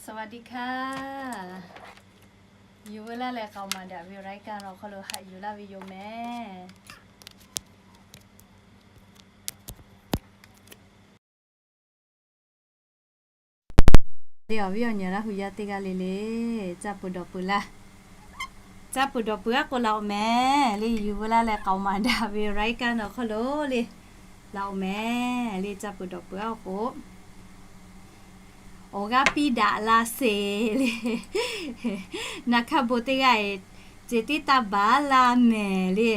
สวัสดีค่ะ Yuˬ veu laˇ leh k'aoˍ maˍ daꞈ ve รายการ awˬ hk'aw lo haꞈ yuˬ laˇ ve yoˬ mehˍ. Le awˬ viˉ awˬ nyi Laˇ hu yaˇ teˇ g'aˇ le le, caˇ peuˬ dawˬ peuˬ laˇ. Caˇ peuˬ dawˬ peuˬ aˉ k'o laˬ oˬ mehˍ le. Yuˬ veu laˇ leh k'aoˍ maˍ daꞈ ve รายการ awˬ hk'aw lo le, laˬ oˬ mehˍ le. Caˇ peuˬ dawˬ peuˬ aˉ k'o, awˬ g'aˇ piˇ daꞈ la sheˍ le. Na hkaˇ bon teˇ g'aˇ e, ceh tiˉ taˇ baˬ laˇ mehˍ le.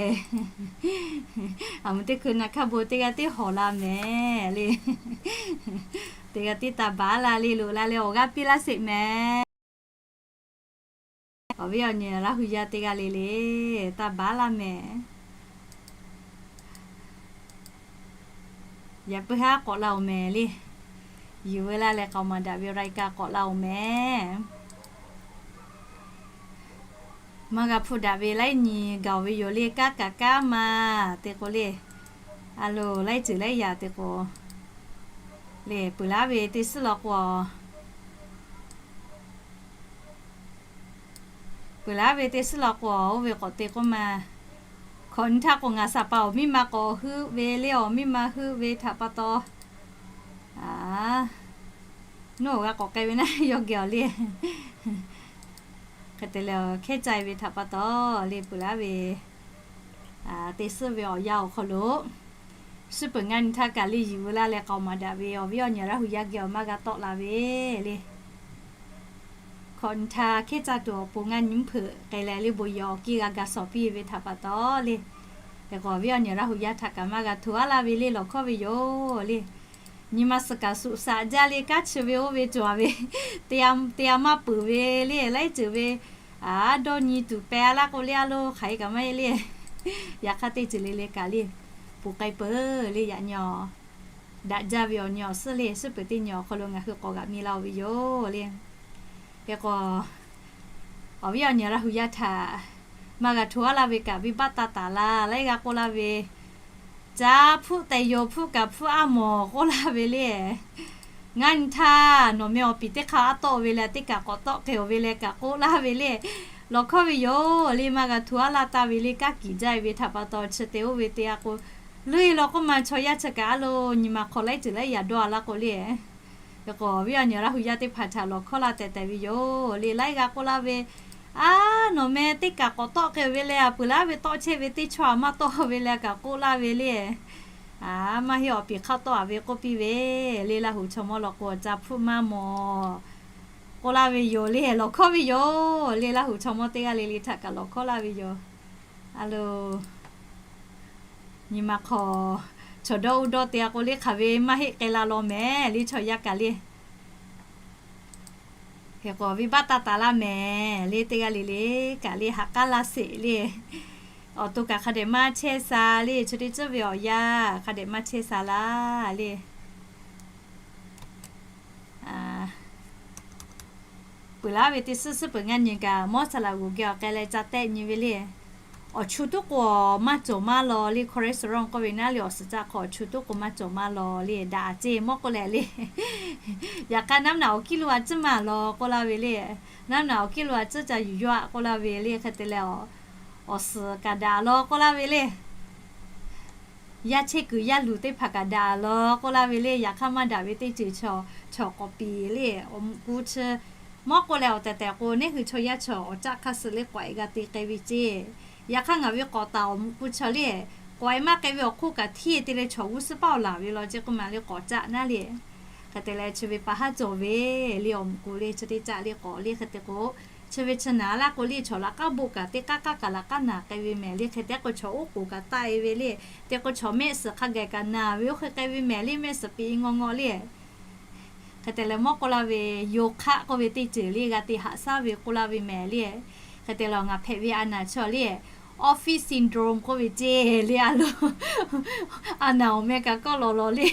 Aˬ mvuhˬ teˇ hkui na hkaˇ bon teˇ g'aˇ tiˉ hawˬ la mehˍ le. Teˇ g'aˇ tiˉ taˇ baˬ laˇ le, loꞈ la leh awˬ g'aˇ piˇ laˇ sheˍ mehˍ. Awˬ viˉ awˬ nyi Laˇ hu yaˇ teˇ g'aˇ le le, taˇ baˬ laˇ mehˍ. Yaꞈ puiˉ haˉ k'awꞈ la oˬ mehˍ le. Yuˬ veu laˇ leh k'aoˍ maˍ daꞈ ve รายการ k'awꞈ la oˬ mehˍ. Maˇ g'a hpuˇ daꞈ ve laiˉ nyi gaˬ ve yoˬ le. Kaˉ kaꞈ kaˉ ma te k'o le, a loˬ laiˉ ceuˬ laiˉ yaꞈ te k'o le, peuˬ laˉ ve teˇ suhˉ law k'o, peuˬ laˉ ve teˇ suhˉ law k'o, oˇ ve k'awꞈ te k'oˆ ma. Hkawꞈ nyi htaˇ k'o ngaˬ saˍ pa awˬ miˇ ma k'awꞈ heuˆ ve le, awˬ miˇ ma heuˆ ve htaꞈ pa taw, a, nawˬ g'a k'awꞈ k'ai ve naˉ yawˇ geh awˬ le. Hk'e te leh hkehˉ cai ve htaꞈ pa taw le, peuˬ laˉ ve teˇ suhˉ ve awˬ yanˇ awˬ hk'aw lo, suhˉ peuˬ ngaˇ nyi htaˇ kaꞈ le, yuˬ veu laˇ leh k'aoˍ maˍ daꞈ ve awˬ viˉ awˬ nyi Laˇ hu yaˇ geh awˬ maˇ g'a tawˆ la ve le. Hkawꞈ nyi htaˇ hkehˉ caˇ tuˬ awˬ pon ngaˇ nyi mvuhˇ hpeuꞈ k'ai leh le, bon yehˬ awˬ kiˇ g'a ga shawˍ piˇ ve htaꞈ pa taw le, hk'e k'o awˬ viˉ awˬ nyi Laˇ hu yaˇ htaꞈ kaꞈ maˇ g'a hto aˉ laˇ ve le, lawˬ hkawˇ ve yoˬ le. Nyi ma suhˍ kaꞈ suꞈ shaꞈ jaˇ le, kanˉ chi ve oˇ ve cawˬ ve, te a maˇ peuˬ ve le, laiˉ ceuˬ ve, a, dawˇ nyi tuˬ peh a laˇ k'o le, a loˬ hk'aˬ hk'e kaꞈ maˇ heˆ le. Yaꞈ hk'aˇ teˇ ceuˬ le le kaꞈ le, ponˬ k'ai peuˬ le, yaꞈ nyi daꞈ jaˇ ve awˬ nyi awˬ suhˉ le, suhˉ peuˬ teˇ nyi awˬ hk'aw lo ngaˬ hui k'awꞈ g'aꞈ mi la oˬ ve yoˬ le. Hk'e k'o, awˬ viˉ awˬ nyi Laˇ hu yaˇ htaꞈ maˇ g'a hto aˉ laˇ ve kaꞈ venˇ baˆ taˇ taˍ laˇ, laiˉ g'aˇ k'oˆ laˇ ve, caˇ hpuˆ tehꞈ yoˬ, hpuˆ kaꞈ hpuˆ aˉ mawˬ k'oˆ laˇ ve le. Ngaˇ nyi htaˇ nawˬ meh awˬ piˍ teˇ hk'aˇ aˉ tawˆ ve leh teˇ kaꞈ k'awꞈ tawˆ k'ai oˬ ve leh kaꞈ k'oˆ laˇ ve le. Lawˬ hkawˇ ve yoˬ le, maˇ g'a hto aˉ laˇ taˍ ve le, kanˉ kiˬ jaˇ ve htaꞈ pa taw chi te oˇ ve te a k'o, leuˆ e law k'oˆ ma chaw yaˇ chi kaꞈ a loˬ nyi ma hk'aw laiˉ ceuˬ laiˉ yaꞈ dawˇ a laˇ k'o le. Hk'e k'o awˬ viˉ awˬ nyi Laˇ hu yaˇ teˇ hpaˍ htaꞈ lawˬ hkawˇ laˇ tehˬ tehˬ ve yoˬ le, laiˉ g'aˇ k'oˆ laˇ ve, a, nawˬ meh teˇ kaꞈ k'awꞈ tawˆ k'ai oˬ ve leh, a peuˬ laˇ ve tawˆ chehˇ ve teˇ chaw a maˇ tawˆ ve leh kaꞈ k'oˆ laˇ ve le. A, maˇ heˆ, awˬ piˍ hk'aˇ tawˆ a ve k'oˆ piˇ ve le. Laˇ hu chaw mawˇ law k'o caˇ hpuˆ maˇ mawˬ k'oˆ laˇ ve yoˬ le, lawˬ hkawˇ ve yoˬ le. Laˇ hu chaw mawˇ teˇ g'aˇ le le htaꞈ kaꞈ lawˬ hkawˇ laˇ ve yoˬ. A loˬ, nyi ma hk'aw chaw dawˇ uˉ dawˇ te a k'o le, hk'aˬ ve maˇ heˆ k'ai la law mehˍ le, chaw yaˇ kaꞈ le. Hk'e k'o venˇ baˆ taˇ taˍ laˇ mehˍ le, teˇ g'aˇ le le kaꞈ le ha k'aˉ laˇ sheˍ le. Awˬ to kaꞈ hk'a dehꞈ maˇ chehˇ sha le, chi teˇ ceuˬ ve awˬ yanˇ hk'a dehꞈ maˇ chehˇ sha laˇ le. Peuˬ laˇ ve teˇ suhˉ suhˉ peuˬ ngaˇ nyi kaꞈ mawˇ saˍ laꞈ g'oˬ geh awˬ k'ai leh ca tehˆ nyi ve le. Awˬ chu tuˉ k'o maˇ cawˬ maˇ law le, cholesterol k'oˆ ve naˉ le, awˬ suhˍ caˆ hk'aw awˬ chu tuˉ k'o maˇ cawˬ maˇ law le, daꞈ ceˇ mawˇ k'oˆ leh le. Yaꞈ hk'aˇ naˉ naꞈ awˬ kiˇ lo a ciˉ maˇ law k'oˆ laˇ ve le. Naˉ naꞈ awˬ kiˇ lo a ciˉ ca yuˬ yaw aꞈ k'oˆ laˇ ve le. Hk'e te leh, awˬ suhˍ kaꞈ daꞈ law k'oˆ laˇ ve le. Yaˇ chehˇ kuiˬ yaˇ luˬ teˇ hpaˍ kaꞈ daꞈ law k'oˆ laˇ ve le. Yaꞈ hk'aˇ maˇ daꞈ ve teˇ ceuˬ chaw, chaw k'awꞈ piˍ le. Awˬ muꞈ ku chi mawˇ k'oˆ leh awˬ tehˬ tehˬ k'o, neˇ hui chaw yaˇ chaw awˬ caˆ hk'aˇ suh le k'awꞈ e g'a te k'ai ve ceˇ. Yaꞈ hk'aˇ ngaˬ ve k'awꞈ taˍ awˬ muꞈ ku chaw le, k'awꞈ e maˇ k'ai ve awˬ hk'oˆ kaꞈ hteˇ te leh chaw g'uˇ suhˉ paˇ awˬ laˬ ve law ceˇ k'oˆ ma le, k'awꞈ caˆ naˉ le. Hk'e te leh chi ve pa haˉ cawˬ ve le, awˬ muꞈ ku le chi teˇ caˆ le k'awꞈ le. Hk'e te k'o, chi ve chi naˍ laˇ k'o le, chaw laꞈ k'aˉ boˆ kaꞈ teˇ k'aˉ k'aˉ kaꞈ laꞈ k'aˉ naˬ k'ai ve mehˍ le. Hk'e te k'o chaw oˉ k'oˍ kaꞈ taˆ e ve le. Te k'o chaw mehˆ suhˍ hk'a gaˬ kaꞈ naˬ ve oˇ hk'e k'ai ve mehˍ le, mehˆ suhˍ piˍ ngaw ngaw le. Hk'e te leh mawˇ k'oˆ laˇ ve, yoˬ hk'aˆ k'oˆ ve teˇ ceuˬ le g'a te haꞈ shaˉ ve k'oˆ laˇ ve mehˍ le. Hk'e te leh ngaˬ hpehꞈ ve a naˬ chaw le, office syndrome k'oˆ ve ceˇ le a loˬ. A naˬ awˬ meh kaꞈ kawˆ lawˬ lawˬ le.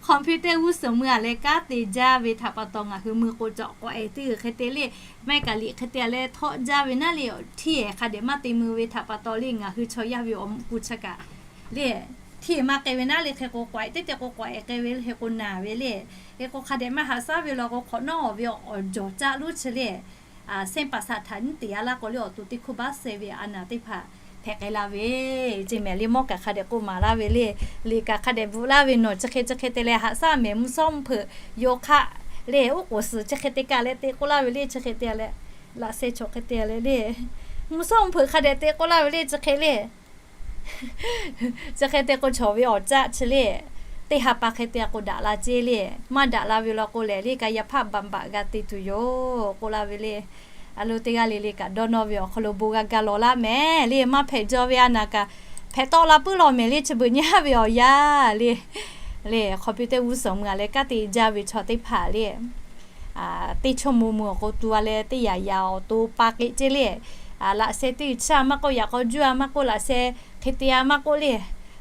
Computer g'uˇ suhˍ mui a leh kanˉ te jaˇ ve htaꞈ pa taw ngaˬ hui mui k'o cawꞈ k'awꞈ e teˇ g'uiˬ hk'e te le, maˇ heˆ kaꞈ liꞈ hk'e te a leh htawˆ jaˇ ve naˉ le, hteˇ hk'a dehꞈ maˇ te mui ve htaꞈ pa taw le, ngaˬ hui chaw yaˇ ve awˬ muꞈ ku chi kaꞈ le htiˇ maˇ k'ai ve naˉ le. Hk'e k'o, k'awehꞈ teˇ te k'o k'awehꞈ k'ai ve le, hk'e k'o naˬ ve le. Hk'e k'o hk'a dehꞈ maˇ haꞈ shaˉ ve law k'o, hk'awꞈ nawˉ ve awˬ jawˬ caˆ lonˉ chi le, เส้นประสาท htaꞈ nyiˉ teꞈ a laˇ k'o le, awˬ to teˇ hkuˇ baˆ suh ve a naˬ teˇ hpaˍ hpehꞈ k'ai la ve ce mehˍ le. Mawˇ kaꞈ hk'a dehꞈ k'oˆ maˍ laˇ ve le. Liꞈ kaꞈ hk'a dehꞈ bvuhꞈ laˇ ve, nawˬ chi hk'e chi hk'e te leh haꞈ shaˉ mehˍ, mvuhˇ shawˉ mvuhˇ hpeuꞈ yoˬ hk'aˆ le. Uˉ k'oˍ suhˍ chi hk'e te kaꞈ leh te k'oˆ laˇ ve le. Chi hk'e te leh laꞈ sheh chaw hk'e te leh le, mvuhˇ shawˉ mvuhˇ hpeuꞈ hk'a dehꞈ te k'oˆ laˇ ve le. Chi hk'e le, chi hk'e te k'o, chaw ve awˬ caˆ chi le, teˇ ha pa hk'e te k'o daꞈ la ce le. Maˇ daꞈ la ve law k'o lehˬ le, กายภาพบำบัด g'a te tuˬ yoˬ k'oˆ laˇ ve le. A lo teˇ g'aˇ le le kaꞈ dawˇ nawˇ ve awˬ hk'aw lo bon g'a ga lawˬ laˇ mehˍ le. Maˇ hpehꞈ jaw ve a naˬ kaꞈ hpehꞈ tawˆ la puiˉ law mehˍ le. Chi beuꞈ nyi haˉ ve awˬ yanˇ le, le computer g'uˇ suhˍ meuˇ a leh kanˉ te jaˇ ve chaw teˇ hpaˍ le, teˇ chaw mvuh mvuh awˬ k'o tu a leh teˇ yanˇ yanˇ awˬ to pa k'e ce le. Laꞈ sheh teˇ uiˍ chiˇ a maˇ k'oˆ, yaꞈ k'aw juˇ a maˇ k'oˆ, laꞈ sheh hk'e te a maˇ k'oˆ le,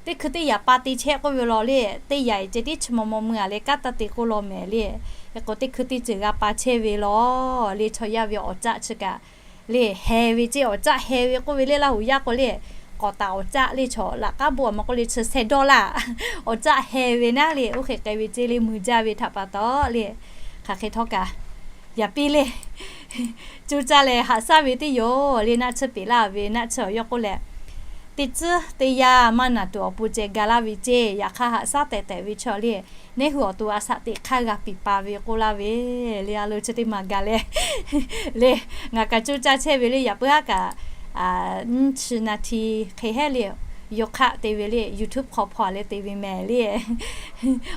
teˇ hkui teˇ yanˇ pa te chehˇ k'oˆ ve law le. Teˇ yanˇ ceh tiˉ chi maw maw meuˇ a leh kanˉ taˇ te k'oˆ law mehˍ le. Hk'e k'o teˇ hkui teˇ ceuˬ g'a pa chehˇ ve law le. Chaw yaˇ ve awˬ caˆ chi kaꞈ le, heh ve ce, awˬ caˆ heh ve k'oˆ ve le. Laˇ huˍ yaˇ k'o le, k'awꞈ taˍ awˬ caˆ le, chaw laꞈ k'aˉ bon a maˇ k'oˆ le, chi sheh dawˇ laˇ, awˬ caˆ heh ve naˉ le. Oˇ hk'e k'ai ve ce le, mui jaˇ ve htaꞈ pa taw le, hk'aˬ hk'e htawˇ kaꞈ yaꞈ piˇ le, cuˇ caˇ leh haꞈ shaˉ ve teˇ yoˬ le. Naˆ tsuhˇ peꞈ laˇ ve naˆ tsuhˇ awˬ yawˇ k'oˆ leh, teˇ tcuhˉ teˇ yanˇ maˇ naˬ tuˬ awˬ pon ceh ga laˇ ve ce. Yaꞈ hk'aˇ haꞈ shaˉ tehꞈ tehꞈ ve chaw le, neˉ hui awˬ to a shaꞈ teꞈ hk'aˇ g'a piˍ pa ve k'oˆ laˇ ve le. A lo chi teˇ maˬ ga leh le, ngaˬ kaꞈ cuˇ caˇ chehˇ ve le. Yaꞈ puiˉ haˉ kaꞈ nyiˇ chi naˍ hti hk'e hehˉ le, yawˇ hk'aˆ te ve le. YouTube hk'aw hpaw leh te ve mehˍ le.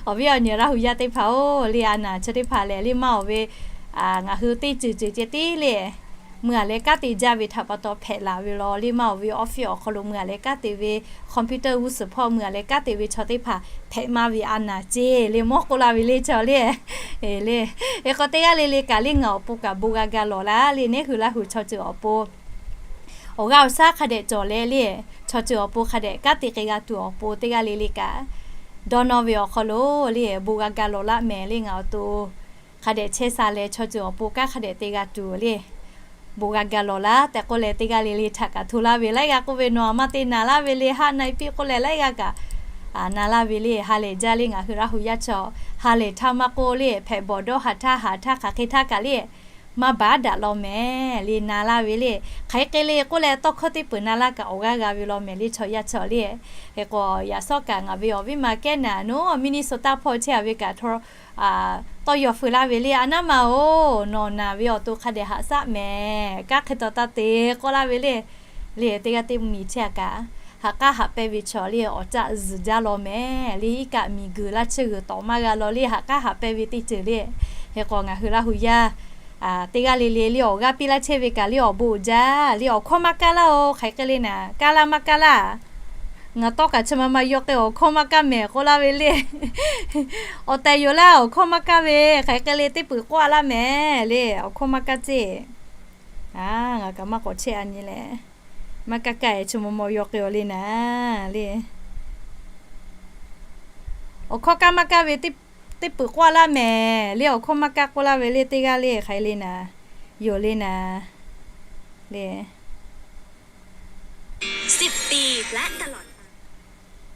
Awˬ viˉ awˬ nyi Laˇ huˍ yaˇ teˇ hpaˍ-oˬ le, a naˬ chi teˇ hpaˍ lehˬ le, maˇ awˬ ve ngaˬ hui teˇ ceuˬ ceuˬ ceh tiˉ le, mui a leh kanˉ te jaˇ ve htaꞈ pa taw hpehꞈ laˬ ve law le. Maˇ awˬ ve office awˬ hk'aw lo mui a leh kanˉ te ve, computer g'uˇ suhˍ hpawˇ mui a leh kanˉ te ve chaw teˇ hpaˍ hpehꞈ maˇ ve a naˬ ce le, mawˇ k'oˆ laˇ ve le chaw le. Le, hk'e k'o teˇ g'aˇ le le kaꞈ le ngaˬ awˬ pon kaꞈ bon g'a ga lawˬ laˇ le. Neˉ hui Laˇ huˍ chaw ceuˬ awˬ pon awˬ g'aˇ awˬ shaˉ hk'a dehꞈ cawˬ leh le, chaw ceuˬ awˬ pon hk'a dehꞈ kanˉ te k'ai g'a tuˬ awˬ pon teˇ g'aˇ le le kaꞈ dawˇ nawˇ ve awˬ hk'aw lo le, bon g'a ga lawˬ laˇ mehˍ le. Ngaˬ awˬ to hk'a dehꞈ chehˇ sha leh chaw ceuˬ awˬ pon kanˉ hk'a dehꞈ te g'a tuˬ le, bon g'a ga lawˬ laˇ tehꞈ k'oˆ leh teˇ g'aˇ le le htaꞈ kaꞈ hto laˇ ve. Laiˉ g'aˇ k'oˆ ve, nawˬ a maˇ te naˍ laˇ ve le, haˆ na e piˇ k'oˆ leh laiˉ g'aˇ kaꞈ na laˇ ve le. Ha lehˬ jaˇ le, ngaˬ hui Laˇ huˍ yaˇ chaw ha lehˬ htaˇ maˇ k'oˆ le, hpehꞈ bawˬ dawˇ haˍ htaˇ haˍ htaˇ hk'aˬ hk'e htaˇ kaꞈ le, maˇ baˬ daꞈ law mehˍ le, na laˇ ve le. Hk'aˬ hk'e le k'oˆ leh tawˇ hkawˇ teˇ peuˬ na laˇ kaꞈ awˬ g'aˇ g'a ve law mehˍ le chaw yaˇ chaw le. Hk'e k'o yaꞈ sawˉ kaꞈ ngaˬ ve awˬ viˉ ma kehˉ naˍ naˉ Minnesota hpawˇ chehˇ a ve kaꞈ htawˇ tawˇ yaw feu laˇ ve le. A naˉ ma-oˬ, nawˬ naˬ ve awˬ to hk'a dehꞈ haꞈ shaˉ mehˍ, kanˉ hk'e taw taˇ te k'oˆ laˇ ve le. Le teˇ g'aˇ teˇ mi chehˇ a kaꞈ, haꞈ k'aˉ haꞈ pehnˇ ve chaw le, awˬ caˆ zuhˬ jaˇ law mehˍ le. Iˉ kaˆ miˬ guiˬ laˇ chehˇ g'uiˬ tawˍ maˇ g'a law le, haꞈ k'aˉ haꞈ pehnˇ ve teˇ ceuˬ le. Hk'e k'o ngaˬ hui Laˇ huˍ yaˇ teˇ g'aˇ le le le awˬ g'aˇ piˇ laˇ chehˇ ve kaꞈ le, awˬ bon uiˍ jaˇ le, awˬ hkawˇ maˇ kaˇ laˇ-oˬ. Hk'aˬ hk'e le naˍ, kaˇ laˇ maˇ kaˇ laˇ. Ngaˬ tawˇ kaꞈ chi ma ma yaw k'ai awˬ hkawˇ maˇ kaˇ mehˍ k'oˆ laˇ ve le. Awˬ tehˬ yoˬ laˇ, awˬ hkawˇ maˇ kaˇ ve. Hk'aˬ hk'e le teˇ peuˬ k'oˆ a laˇ mehˍ le, awˬ hkawˇ maˇ kaˇ ceˇ. A, ngaˬ kaꞈ maˇ k'awꞈ chehˇ a nyi leh, maˇ kaˇ kaˇ e chi ma ma yaw k'ai awˬ le naˍ le. Awˬ hkawˇ kaˇ maˇ kaˇ ve teˇ peuˬ k'oˆ a laˇ mehˍ le, awˬ hkawˇ maˇ kaˇ k'oˆ laˇ ve le teˇ g'aˇ le. Hk'aˬ hk'e le naˍ, yoˬ le naˍ le.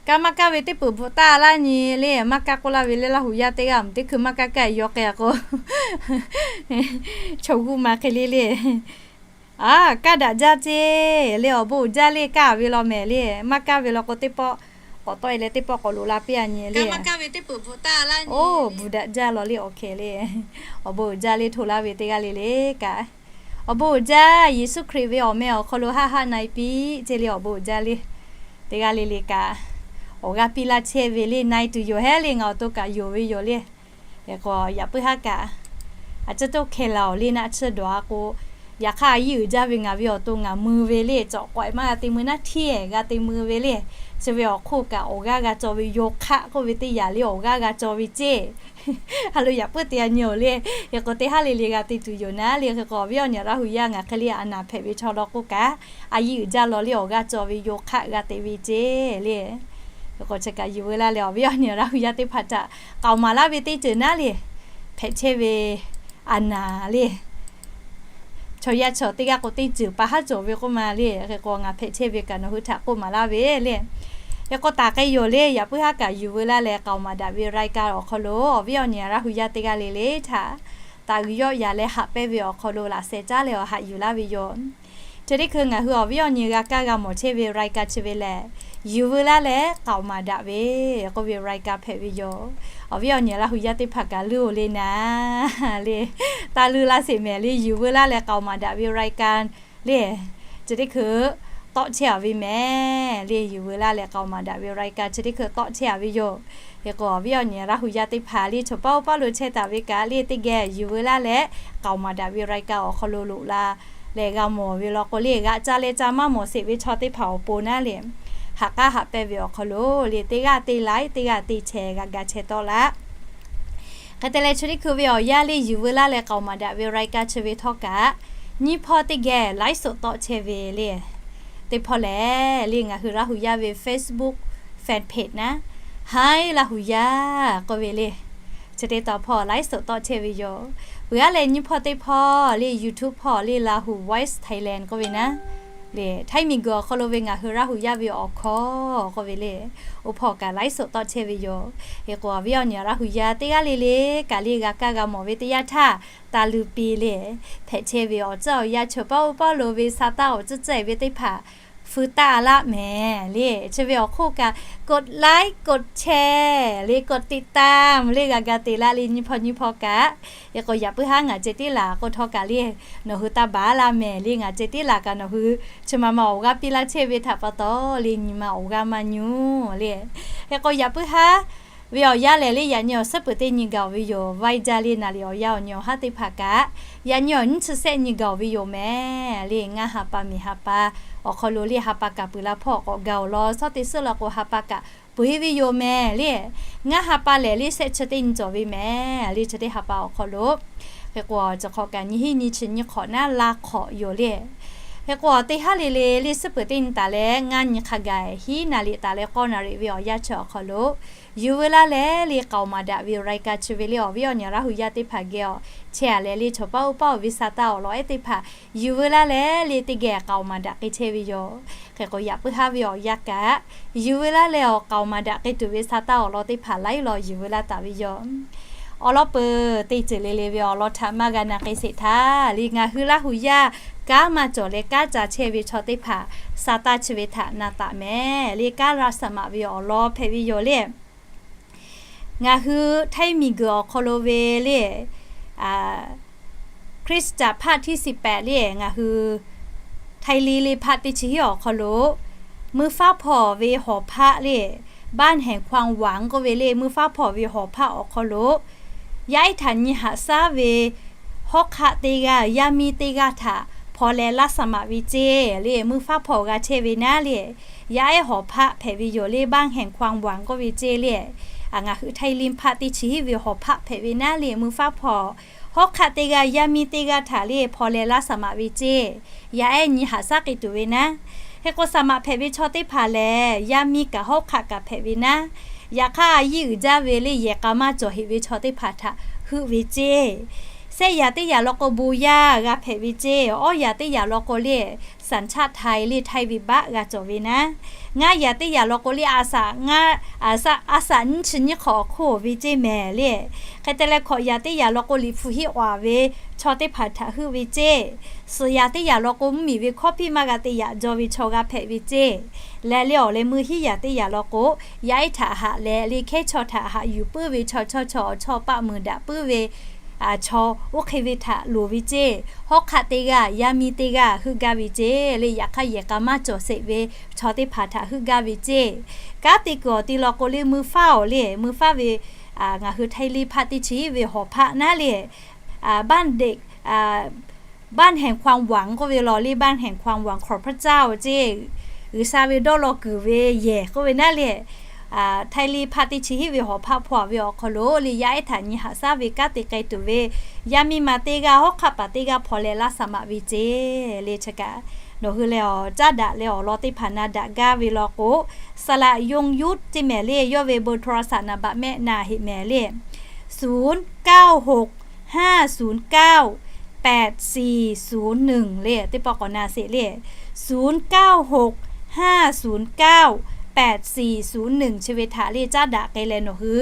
Kaˇ maˇ kaˇ ve teˇ peuˬ bvuhꞈ taˇ laˇ nyi le, maˇ kaˇ k'oˆ laˇ ve le. Laˇ huˍ yaˇ teˇ g'aˇ mvuhˬ teˇ hkui maˇ kaˇ kaˇ yaw k'ai a k'o, chaw g'uˇ ma hk'e le le. A, kaˇ daꞈ jaˇ ceˇ le, awˬ bon uiˍ jaˇ le, kaˇ ve law mehˍ le. Maˇ kaˇ ve law k'o teˇ pawˆ k'awꞈ tawˆ e leh teˇ pawˆ k'awꞈ loꞈ la piˇ a nyi le. Oˇ, bvuhꞈ daꞈ jaˇ law le, awˬ hkeh le. Awˬ bon uiˍ jaˇ le, hto laˇ ve teˇ g'aˇ le le kaꞈ. Awˬ bon uiˍ jaˇ, Yeˍsuˆ Hkriꞈ ve awˬ meh awˬ hk'aw lo haˆ haˆ na e piˇ ceˇ le, awˬ bon uiˍ jaˇ le. Teˇ g'aˇ le le kaꞈ awˬ g'aˇ piˇ laˇ chehˇ ve le, na e tuˬ yoˬ hehˉ le, ngaˬ awˬ to kaꞈ yonˍ ve yoˬ le. Hk'e k'o yaꞈ puiˉ haˉ kaꞈ, a ciˉ toˇ hkeh laˬ awˬ le naˆ tsuhˇ dawˬ a k'o, yaꞈ hk'aˇ a yiˇ uiˍ jaˇ ve ngaˬ ve awˬ to ngaˬ mui ve le, cawꞈ k'awehꞈ maˇ g'a te mui naˉ htiˇ g'a te mui ve le. Chi ve awˬ hk'oˆ kaꞈ awˬ g'aˇ g'a cawˬ ve yoˬ hk'aˆ k'oˆ ve teˇ yanˇ le, awˬ g'aˇ g'a cawˬ ve ceˇ. A lo yaꞈ puiˉ te a nyi-oˬ le. Hk'e k'o teˇ haˉ le le g'a te tuˬ yoˬ naˉ le. Hk'e k'o awˬ viˉ awˬ nyi Laˇ huˍ yaˇ ngaˬ hk'e le a naˍ hpehꞈ ve chaw law k'oˆ kaꞈ, a yiˇ uiˍ jaˇ law le, awˬ g'aˇ cawˬ ve yoˬ hk'aˆ g'a te ve ceˇ le. Hk'e k'o chi kaꞈ yuˬ veu laˇ leh awˬ viˉ awˬ nyi Laˇ huˍ yaˇ teˇ hpaˍ htaꞈ k'aoˍ maˍ laˇ ve teˇ ceuˬ naˉ le, hpehꞈ chehˇ ve a naˍ le. Chaw yaˇ chaw teˇ g'aˇ k'o teˇ ceuˬ pa haˉ cawˬ ve k'oˆ ma le. Hk'e k'o ngaˬ hpehꞈ chehˇ ve kaꞈ nawˬ hui htaꞈ k'oˆ maˍ laˇ ve le. Hk'e k'o, taˍ k'ai yoˬ le. Yaꞈ puiˉ haˉ kaꞈ Yuˬ veu laˇ leh k'aoˍ maˍ daꞈ ve รายการ awˬ hk'aw lo awˬ viˉ awˬ nyi Laˇ hu yaˇ teˇ g'aˇ le le htaꞈ taˍ g'uiˬ yawˆ yaꞈ leh haꞈ pehnˇ ve awˬ hk'aw lo laꞈ sheh caˉ leh awˬ haꞈ yuˬ laˇ ve yoˬ. Chi teˇ hkui ngaˬ hui awˬ viˉ awˬ nyi g'a kaˇ g'a mawˬ chehˇ ve รายการ chi ve lehˬ, Yuˬ veu laˇ leh k'aoˍ maˍ daꞈ ve k'oˆ ve รายการ hpehꞈ ve yoˬ. Awˬ viˉ awˬ nyi Laˇ hu yaˇ teˇ hpaˍ kaꞈ luˇ-oˬ le naˍ le, taˇ luˇ laˇ sheˍ mehˍ le. Yuˬ veu laˇ leh k'aoˍ maˍ daꞈ ve รายการ le, chi teˇ hkui tawˆ chehˇ-a ve mehˍ le. Yuˬ veu laˇ leh k'aoˍ maˍ daꞈ ve รายการ chi teˇ hkui tawˆ chehˇ-a ve yoˬ. Hk'e k'o, awˬ viˉ awˬ nyi Laˇ hu yaˇ teˇ hpaˍ le, chaw paˉ oˇ paˉ lo chehˇ taˍ ve kaꞈ le, teˇ geh Yuˬ veu laˇ leh k'aoˍ maˍ daꞈ ve รายการ awˬ hk'aw lo loꞈ la leh g'a mawˬ ve law k'o le, g'aꞈ ca leh ca maˇ mawˬ sheˍ ve chaw teˇ hpaˍ awˬ pon naˉ le, haꞈ k'aˉ haꞈ pehnˇ ve awˬ hk'aw lo le, teˇ g'aˇ teˇ like, teˇ g'aˇ teˇ share g'a ga chehˇ tawˆ laˇ. Hk'e te leh, chi teˇ hkui ve awˬ yanˇ le, Yuˬ veu laˇ leh k'aoˍ maˍ daꞈ ve รายการ chi ve htawˇ kaꞈ, nyiˇ hpawˇ teˇ geh ไลฟ์สด tawˆ chehˇ ve le. Teˇ hpawˇ lehˬ le, ngaˬ hui Laˇ hu yaˇ ve Facebook fan page naˉ, Haiˉ Laˇ hu yaˇ k'oˆ ve le, chi teˇ taw hpawˇ ไลฟ์สด tawˆ chehˇ ve yoˬ. Peuˬ aˉ leh nyiˇ hpawˇ teˇ hpawˇ le, YouTube hpawˇ le, Lahu Voice Thailand k'oˆ ve naˉ le, Htaiˇ miˬguiˬ awˬ hk'aw lo ve ngaˬ hui Laˇ hu yaˇ ve awˬ hkawˇ k'oˆ ve le, oˇ hpawˇ kaꞈ ไลฟ์สด tawˆ chehˇ ve yoˬ. Hk'e k'o, awˬ viˉ awˬ nyi Laˇ hu yaˇ teˇ g'aˇ le le kaꞈ le, g'a kaˇ g'a mawˬ ve teˇ yanˇ htaˇ, taˇ luˇ piˇ le, hpehꞈ chehˇ ve awˬ tcuhˉ awˬ yanˇ chaw paˉ oˇ paˉ lo ve sa taˇ awˬ tcuhˉ tcuhˉ-e ve teˇ hpaˍ feu taˇ laˇ mehˍ le. Chi ve awˬ hk'oˆ kaꞈ กดไลค์ กดแชร์ le, กดติดตาม le, g'a ga te laˇ le, nyiˇ hpawˇ nyiˇ hpawˇ kaꞈ. Hk'e k'o, yaꞈ puiˉ haˉ ngaˬ ceh tiˉ laˬ k'o htawˇ kaꞈ le, nawˬ hui taˇ baˬ laˇ mehˍ le. Ngaˬ ceh tiˉ laˬ kaꞈ nawˬ hui chi ma ma awˬ g'aˇ piˇ laˇ chehˇ ve htaꞈ pa taw le, nyi ma awˬ g'aˇ maˇ nyi le. Hk'e k'o, yaꞈ puiˉ haˉ ve awˬ yanˇ lehˬ le, yaꞈ nyi awˬ suhˉ peuˬ teˇ nyi gaˬ-oˬ ve yoˬ. Viber le naˍ liꞈ awˬ yanˇ awˬ nyi awˬ haˉ teˇ hpaˍ kaꞈ, yaꞈ nyi awˬ nyiˇ chi sehˆ nyi gaˬ-oˬ ve yoˬ mehˍ le. Ngaˇ ha pa miˬ ha pa awˬ hk'aw lo le, ha pa kaꞈ peuˬ la hpawˇ k'awꞈ gaˬ-oˬ law. Shawˉ teˇ suhˉ law k'o, ha pa kaꞈ peuˬ-e ve yoˬ mehˍ le. Ngaˇ ha pa lehˬ le, sehˆ chi teˇ nyi cawˬ ve mehˍ le, chi teˇ ha pa awˬ hk'aw lo. Hk'e k'o, chi hk'awꞈ kaꞈ nyiˇ hinˉ nyiˇ chi nyiˇ hk'awꞈ naˉ la hk'awꞈ yoˬ le. Hk'e k'o, teˇ haˉ le le le, suhˉ peuˬ teˇ nyi taˍ leh ngaˇ nyi hk'a gaˬ hiˉ naˍ liꞈ taˍ leh k'awˇ naˍ riꞈ ve awˬ yanˇ chi awˬ hk'aw lo, Yuˬ veu laˇ leh le k'aoˍ maˍ daꞈ ve รายการ chi ve le, awˬ viˉ awˬ nyi Laˇ hu yaˇ teˇ hpaˍ geh awˬ chehˇ-a leh le, chaw paˉ oˇ paˉ awˬ ve sa taˇ awˬ lawn ehˉ teˇ hpaˍ Yuˬ veu laˇ leh le teˇ geh k'aoˍ maˍ daꞈ k'ai chehˇ ve yoˬ. Hk'e k'o, yaꞈ puiˉ haˉ ve awˬ yanˇ kaꞈ, Yuˬ veu laˇ leh awˬ k'aoˍ maˍ daꞈ k'ai tuˬ ve sa taˇ awˬ lawn teˇ hpaˍ laiˉ law Yuˬ veu laˇ taˍ ve yoˬ. Awˬ lawn peuˬ teˇ ceuˬ le le ve awˬ lawn htaꞈ maˇ g'a na k'ai sheˍ htaˇ le, ngaˬ hui Laˇ hu yaˇ kanˉ maˇ cawˬ leh kanˉ ca chehˇ ve chaw teˇ hpaˍ sa taˇ chi ve htaꞈ na taˍ mehˍ le. Kanˉ la saˍ maꞈ ve awˬ lawn hpehꞈ ve yoˬ le. Ngaˬ hui Htaiˇ miˬguiˬ awˬ hk'aw lo ve le, Hkriꞈ hpaˆ ที่สิบแปด le, ngaˬ hui Htaiˇ liˇ le hpaˆ teˇ chi hiˉ awˬ hk'aw lo, mvuhˇ faˉ hpawnˬ ve hawˍ hpaˆ le, บ้านแห่งความหวัง k'oˆ ve le, mvuhˇ faˉ hpawnˬ ve hawˍ hpaˆ awˬ hk'aw lo, yaˇ ehˉ htaꞈ nyi haꞈ shaˉ ve hawˉ hk'aˆ teˇ g'aˇ, yaˇ miˇ teˇ g'aˇ htaꞈ hpaw leh laˇ saˍ maꞈ ve ceˇ le, mvuhˇ faˉ hpawnˬ g'a chehˇ ve naˉ le, yaˇ ehˉ hawˍ hpaˆ hpehꞈ ve yoˬ le, บ้านแห่งความหวัง k'oˆ ve ceˇ le. Ngaˬ hui Htaiˇ liˇ hpaˆ teˇ chi hiˉ ve hawˍ hpaˆ hpehꞈ ve naˉ le, mvuhˇ faˉ hpawnˬ hawˉ hk'aˆ teˇ g'aˇ, yaˇ miˇ teˇ g'aˇ htaꞈ le hpaw leh laˇ saˍ maꞈ ve ceˇ, yaˇ ehˉ nyi haꞈ shaˉ k'ai tuˬ ve naˉ. Hk'e k'o, saˍ maꞈ hpehꞈ ve chaw teˇ hpaˍ lehˬ, yaˇ miˇ kaꞈ hawˉ hk'aˆ kaꞈ hpehꞈ ve naˉ. Yaꞈ hk'aˇ, a yiˇ uiˍ jaˇ ve le yehˬ k'a maˇ cawˬ heꞈ ve chaw teˇ hpaˍ htaꞈ heuˆ ve ceˇ. Sehˆ yaꞈ teˇ yaꞈ law k'o, bon yaˇ g'a hpehꞈ ve ceˇ. Awˉ yaꞈ teˇ yaꞈ law k'o le, สัญชาติไทย le, Htaiˇ ve baˆ g'a cawˬ ve naˉ. Ngaˇ yaꞈ teˇ yaꞈ law k'o le, a saꞈ, a saꞈ nyiˇ chi nyiˇ hk'awꞈ awˬ hk'oˆ ve ceˇ mehˍ le. Hk'e te leh, hkawꞈ yaꞈ teˇ yaꞈ law k'o, liꞈ hpu hiˉ awˬ ve chaw teˇ hpaˍ htaꞈ heuˆ ve ceˇ. Suhˍ yaꞈ teˇ yaꞈ law k'o, mvuhˇmiˬ ve hkawˇ piˇ maˇ g'a te yaꞈ jaw ve chaw g'a hpehꞈ ve ceˇ. Leh le awˬ leh meuˇ hiˉ yaꞈ teˇ yaꞈ law k'o, yaˇ ehˉ htaꞈ haꞈ leh le, hkehˉ chaw htaꞈ haꞈ yuˬ puiˉ ve chaw, chaw chaw awˬ chawˇ paˆ meuˍ daꞈ puiˉ ve chaw oˇ hk'e ve htaꞈ loˍ ve ceˇ. Hawˉ hk'aˆ teˇ g'aˇ, yaˇ miˇ teˇ g'aˇ heuˆ gaˇ ve ceˇ le. Yaꞈ hk'aˇ, yehˬ k'a maˇ cawˬ sheˍ ve chaw teˇ hpaˍ htaꞈ heuˆ gaˇ ve ceˇ. Kanˉ te kuiˬ awˬ ti law k'o le, mvuhˇ faˉ awˬ le, mvuhˇ faˉ ve ngaˬ hui Htaiˇ liˇ hpaˆ teˇ chi hiˉ ve hawˍ hpaˆ naˉ le, บ้านเด็ก บ้านแห่งความหวัง k'oˆ ve law le, บ้านแห่งความหวังของพระเจ้า ceˇ, G'uiˬsha ve dawˇ law kuiˬ ve yehˬ k'oˆ ve naˉ le. Htaiˇ liˇ hpaˆ teˇ chi hiˉ ve hawˍ hpaˆ hpawnˬ ve awˬ hk'aw lo le, yaˇ ehˉ htaꞈ nyi haꞈ shaˉ ve kanˉ te k'ai tuˬ ve yaˇ miˇ ma teˇ g'aˇ, hawˉ hk'aˆ paˍ teˇ g'aˇ hpaw leh laˇ saˍ maꞈ ve ceˇ le. Chi kaꞈ nawˬ hui leh awˬ caˉ daꞈ leh awˬ lawn teˇ hpaˍ na daꞈ gaˇ ve law k'o, สละยงยุทธ ceˇ mehˍ le. Yawˇ ve เบอร์โทรศัพท์ naˍ baꞈ mehˆ na heꞈ mehˍ le, ศูนย์ เก้า หก ห้า ศูนย์ เก้า แปด สี่ ศูนย์ หนึ่ง le, teˇ pawˆ k'awꞈ na sheˍ le, ศูนย์ เก้า หก ห้า ศูนย์ เก้า แปดสี่ศูนย์หนึ่ง chi ve htaꞈ le caˉ daꞈ k'ai leh nawˬ hui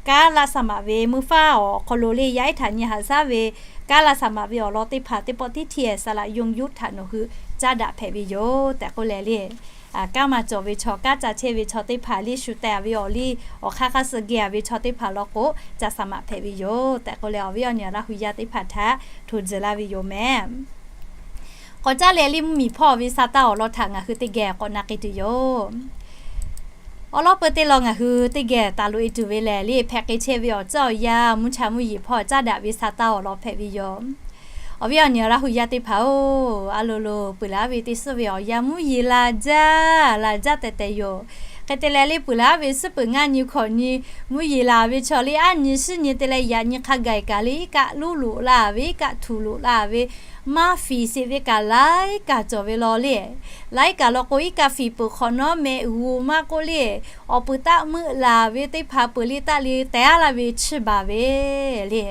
kanˉ laˇ saˍ maꞈ ve meuˇ faˉ awˬ hk'aw lo le yaˇ ehˉ htaꞈ nyi haꞈ shaˉ ve kanˉ laˇ saˍ maꞈ ve awˬ lawn teˇ hpaˍ teˇ pawˆ tiˉ htiˇ saˍ laꞈ yonˍ yuˇ htaꞈ nawˬ hui caˉ daꞈ hpehꞈ ve yoˬ tehꞈ k'oˆ leh le, kanˉ maˇ cawˬ ve chaw, kanˉ ca chehˇ ve chaw teˇ hpaˍ le, shu teh ve awˬ liˇ awˬ hk'aˇ hk'aˇ suh geh ve chaw teˇ hpaˍ law k'o, ca saˍ maꞈ hpehꞈ ve yoˬ tehꞈ k'oˆ leh, awˬ viˉ awˬ nyi Laˇ hu yaˇ teˇ hpaˍ htaꞈ hto tzuhˬ laˇ ve yoˬ mehˍ. K'awꞈ caˉ leh le mvuhˇmiˬ hpawˇ ve sa taˇ awˬ lawn htaꞈ ngaˬ hui teˇ geh k'awꞈ na k'ai tuˬ yoˬ. Awˬ lawn peu teˇ lawn ngaˬ hui teˇ geh taˍ loꞈ e tuˬ ve lehˬ le, hpehꞈ k'ai chehˇ ve awˬ tcuhˉ awˬ yanˇ mvuhˇ cha mvuhˇ yeˬ hpawˇ caˉ daꞈ ve sa taˇ awˬ lawn hpehꞈ ve yoˬ. Awˬ viˉ awˬ nyi Laˇ hu yaˇ teˇ hpaˍ-oˬ, a lo lo peuˬ laˇ ve teˇ suhˉ ve awˬ yanˇ mvuhˇ yeˬ laˬ jaˇ, laˬ jaˇ tehꞈ tehꞈ yoˬ. Hk'e te leh le peuˬ laˇ ve suhˉ peuˬ ngaˇ nyi hkawꞈ nyi mvuhˇ yeˬ laˬ ve chaw le, aˉ nyi suhˉ nyi te leh yaꞈ nyi hk'a gaˬ kaꞈ le, iˉ kaˆ luˇ loꞈ la ve, iˉ kaˆ htuꞈ loꞈ la ve, maˇ fiˍ sheˍ ve kaꞈ laiˉ kaꞈ cawˬ ve law le. Laiˉ kaꞈ law k'o, iˉ kaˆ fiˍ peuˬ hk'awꞈ nawˉ meh g'uˬ maˇ k'oˆ le, awˬ peuˬ taˆ meuˆ laˬ ve teˇ hpaˍ peuˬ le taˆ le teh aˉ laˇ ve chiˇ baˬ ve le.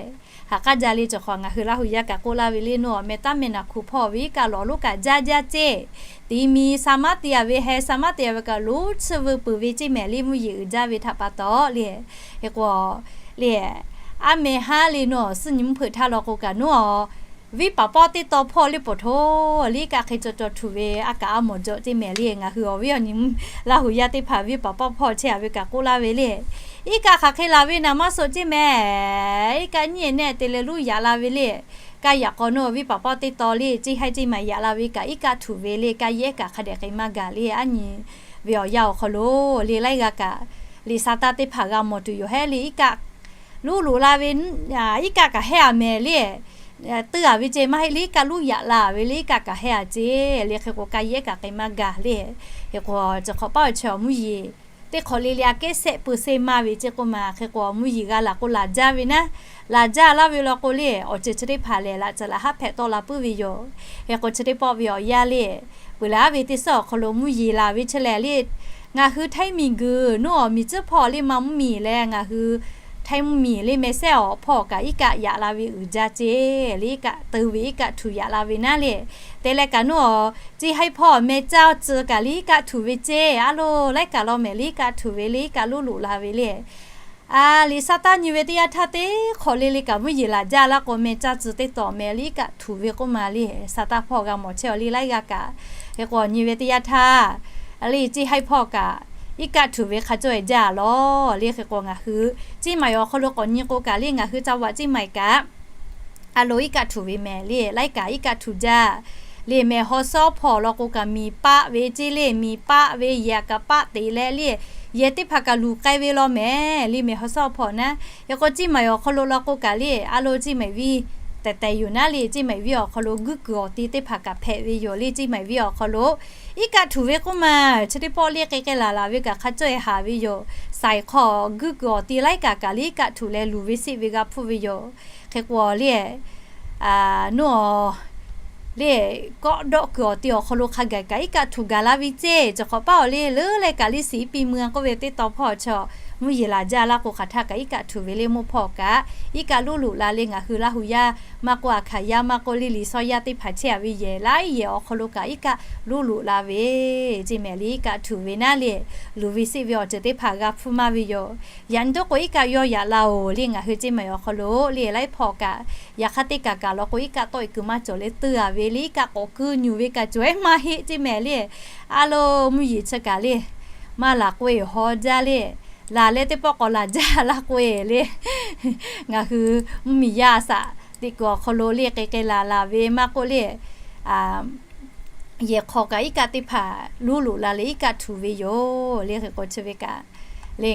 Haꞈ k'aˉ jaˇ le cawˬ hk'awꞈ ngaˬ hui Laˇ hu yaˇ kaꞈ k'oˆ laˇ ve le, nawˬ awˬ meh taˇ meh naˬ hkuˬ hpawˇ ve iˉ kaˆ lawˬ lonˉ kaꞈ jaˇ jaˇ ceˇ. Te mi sa maˉ te a ve heh, sa maˉ te a ve kaꞈ lonˉ chi veu peuˬ ve ceˇ mehˍ le, mvuhˇ yeˬ uiˍ jaˇ ve htaꞈ pa taw le. Hk'e k'o le, aˉ meh haˉ le nawˬ suhˉ nyi mvuhˇ hpeuꞈ htaˇ law k'o kaꞈ nawˬ viˉ paˍ pawˆ teˇ taw hpawˇ le paw hto le iˉ kaˆ hk'e caw caw htuꞈ ve a kaꞈ a mawˬ jawꞈ ceˇ mehˍ le. Ngaˬ hui awˬ viˉ awˬ nyi Laˇ hu yaˇ teˇ hpaˍ viˉ paˍ pawˆ hpawˇ chehˇ a ve kaꞈ k'oˆ laˇ ve le. Iˉ kaˆ hk'aˬ hk'e laˬ ve naˍ maˇ suh ceˇ mehˍ. Iˉ kaˆ nyiˇ e nehˆ te leh luˇ yaꞈ la ve le. Kaˇ yaꞈ k'aw nawˬ viˉ paˍ pawˆ teˇ taw le ceˇ haiˉ ceˇ maˍ yaꞈ la ve kaꞈ iˉ kaˆ htuꞈ ve le. Kaˇ yehˉ kaꞈ hk'a dehꞈ k'ai maˇ gaˬ le. Aˉ nyi ve awˬ yanˇ awˬ hk'aw lo le laiˉ g'aˇ kaꞈ liꞈ sa taˇ teˇ hpaˍ g'a mawˬ tuˬ yoˬ hehˉ le. Iˉ kaˆ luˇ loꞈ la ve, iˉ kaˆ kaꞈ hehˉ a mehˍ le. Teuˇ a ve ceˇ maˇ heˆ le, iˉ kaˆ luˇ yaꞈ la ve le, iˉ kaˆ kaꞈ hehˉ a ceˇ le. Hk'e k'o kaˇ yehˉ kaꞈ k'ai maˇ gaˬ le. Hk'e k'o cawˬ hk'awꞈ paˉ awˬ chi awˬ mvuhˇ yeˬ teˇ hk'awꞈ le le aꞈ kehˉ sehˆ peu sehˆ maˇ ve ceˇ k'oˆ ma. Hk'e k'o awˬ mvuhˇ yeˬ g'a laˬ k'o laˬ jaˇ ve naˉ, laˬ jaˇ laˇ ve law k'o le, awˬ ceuˬ chi teˇ hpaˍ lehˬ laꞈ caˬ laꞈ haˉ hpehꞈ tawˆ la puiˉ ve yoˬ. Hk'e k'o chi teˇ pawˆ ve awˬ yanˇ le, peuˬ laˇ ve teˇ suhˉ awˬ hk'aw lo mvuhˇ yeˬ laˬ ve chi lehˬ le, ngaˬ hui htaiˇ miˬ guiˬ nawˬ awˬ miˬ tcuhˉ hpawˇ le ma mvuhˇmiˬ leh ngaˬ hui htaiˇ mvuhˇmiˬ le meh sehˉ awˬ hpawˇ kaꞈ iˉ kaˆ yaꞈ la ve uiˍ jaˇ ceˇ le. Iˉ kaˆ teu ve iˉ kaˆ htuꞈ yaꞈ la ve naˉ le, te leh kaꞈ nawˬ ceˇ haiˉ hpawˇ meh caˇ tcuh kaꞈ le iˉ kaˆ htuꞈ ve ceˇ. A lo laiˉ kaꞈ law mehˍ le iˉ kaˆ htuꞈ ve le iˉ kaˆ luˇ loꞈ la ve le. A, liꞈ sa taˇ nyi ve teˇ yanˇ htaˇ teˇ hk'awꞈ le le kaꞈ mvuhˇ yeˬ laˬ jaˇ laˇ k'o meh caˇ tcuh teˇ tawˍ meh le iˉ kaˆ htuꞈ ve k'oˆ ma le. Sa taˇ hpawˇ g'a mawˬ chehˇ a le laiˉ g'aˇ kaꞈ. Hk'e k'o awˬ nyi ve teˇ yanˇ htaˇ le ceˇ haiˉ hpawˇ kaꞈ iˉ kaˆ htuꞈ ve hk'a cawˇ e jaˇ lawˬ le. Hk'e k'o ngaˬ hui ceˇ maˍ awˬ hk'aw lo k'awꞈ nyi k'o kaꞈ le ngaˬ hui ca vaꞈ ceˇ maˍ kaꞈ a lo iˉ kaˆ htuꞈ ve mehˍ le. Laiˉ kaꞈ iˉ kaˆ htuꞈ jaˇ le. Mehˬ haw sawˉ hpawˇ law k'o kaꞈ miˬ paˆ ve ceˇ le, miˬ paˆ ve yehˬ kaꞈ paˆ teꞈ leh le, yehˬ teˇ hpaˍ kaꞈ luˬ k'ai ve law mehˍ le. Mehˬ haw sawˉ hpawˇ naˉ, hk'e k'o ceˇ maˍ awˬ hk'aw lo law k'o kaꞈ le a lo ceˇ maˍ viˇ tehˬ tehˬ yoˬ naˉ le, ceˇ maˍ viˇ awˬ hk'aw lo guiˇ kuiˬ awˬ ti teˇ hpaˍ kaꞈ hpehꞈ ve yoˬ le. Ceˇ maˍ viˇ awˬ hk'aw lo iˉ kaˆ htuꞈ ve k'oˆ ma, chi teˇ pawˆ le k'ai k'ai laˬ laˬ ve kaꞈ hk'a cawˇ e haˍ ve yoˬ. Saiˍ hk'aw guiˇ kuiˬ awˬ ti laiˉ kaꞈ kaꞈ le iˉ kaˆ htuꞈ leh luˬ ve seˆ ve g'a hpfuhˇ ve yoˬ. Hk'e k'o le, nawˬ le kawˆ dawˆ kuiˬ awˬ ti awˬ hk'aw lo hk'a gaˬ kaꞈ iˉ kaˆ htuꞈ gaˬ la ve ceˇ. Cawˬ hk'awꞈ paˉ awˬ le leuˉ leh kaꞈ le siˍ piˇ mui k'oˆ ve teˇ taw hpawˇ chaw mvuhˇ yeˬ laˬ jaˇ laˇ k'o hk'aˬ htaˇ kaꞈ iˉ kaˆ htuꞈ ve le mawˇ hpawˇ kaꞈ iˉ kaˆ luˇ loꞈ la le. Ngaˬ hui Laˇ hu yaˇ maˇ k'oˆ, Aˍhkaˍyaˇ maˇ k'oˆ, Liˇliˍsawˇyaˇ teˇ hpaˍ chehˇ a ve yehˬ laiˉ yehˬ awˬ hk'aw lo kaꞈ iˉ kaˆ luˇ loꞈ la ve ceˇ mehˍ le. Iˉ kaˆ htuꞈ ve naˉ le, luˬ ve seˆ ve awˬ ceuˬ teˇ hpaˍ g'a hpfuhˇ maˇ ve yoˬ. Yaꞈ nyi to k'o iˉ kaˆ yawˇ yaꞈ la oˬ le. Ngaˬ hui ceˇ maˍ awˬ hk'aw lo le laiˉ hpawˇ kaꞈ yaꞈ hk'aˇ teˇ kaꞈ kaꞈ law k'o iˉ kaˆ tawˆ e kuiˬ maˇ cawˬ le, teuˇ a ve le iˉ kaˆ k'awꞈ kuiˇ nyuˬ ve kaꞈ cawˬ ehˉ maˇ heˆ ceˇ mehˍ le. A lo mvuhˇ yeˬ chi kaꞈ le maˇ laˬ k'oˆ e haw jaˇ le. Laˬ leh teˇ pawˆ k'awꞈ laˬ jaˇ laˇ k'oˆ e le. Ngaˬ hui mvuhˇmiˬ yaˇ a shaꞈ teꞈ kuiˬ awˬ hk'aw lo le k'ai k'ai laˬ laˬ ve maˇ k'oˆ le, yehˬ hk'aw kaꞈ iˉ kaˆ teˇ hpaˍ luˇ loꞈ la leh iˉ kaˆ htuꞈ ve yoˬ le. Hk'e k'o chi ve kaꞈ le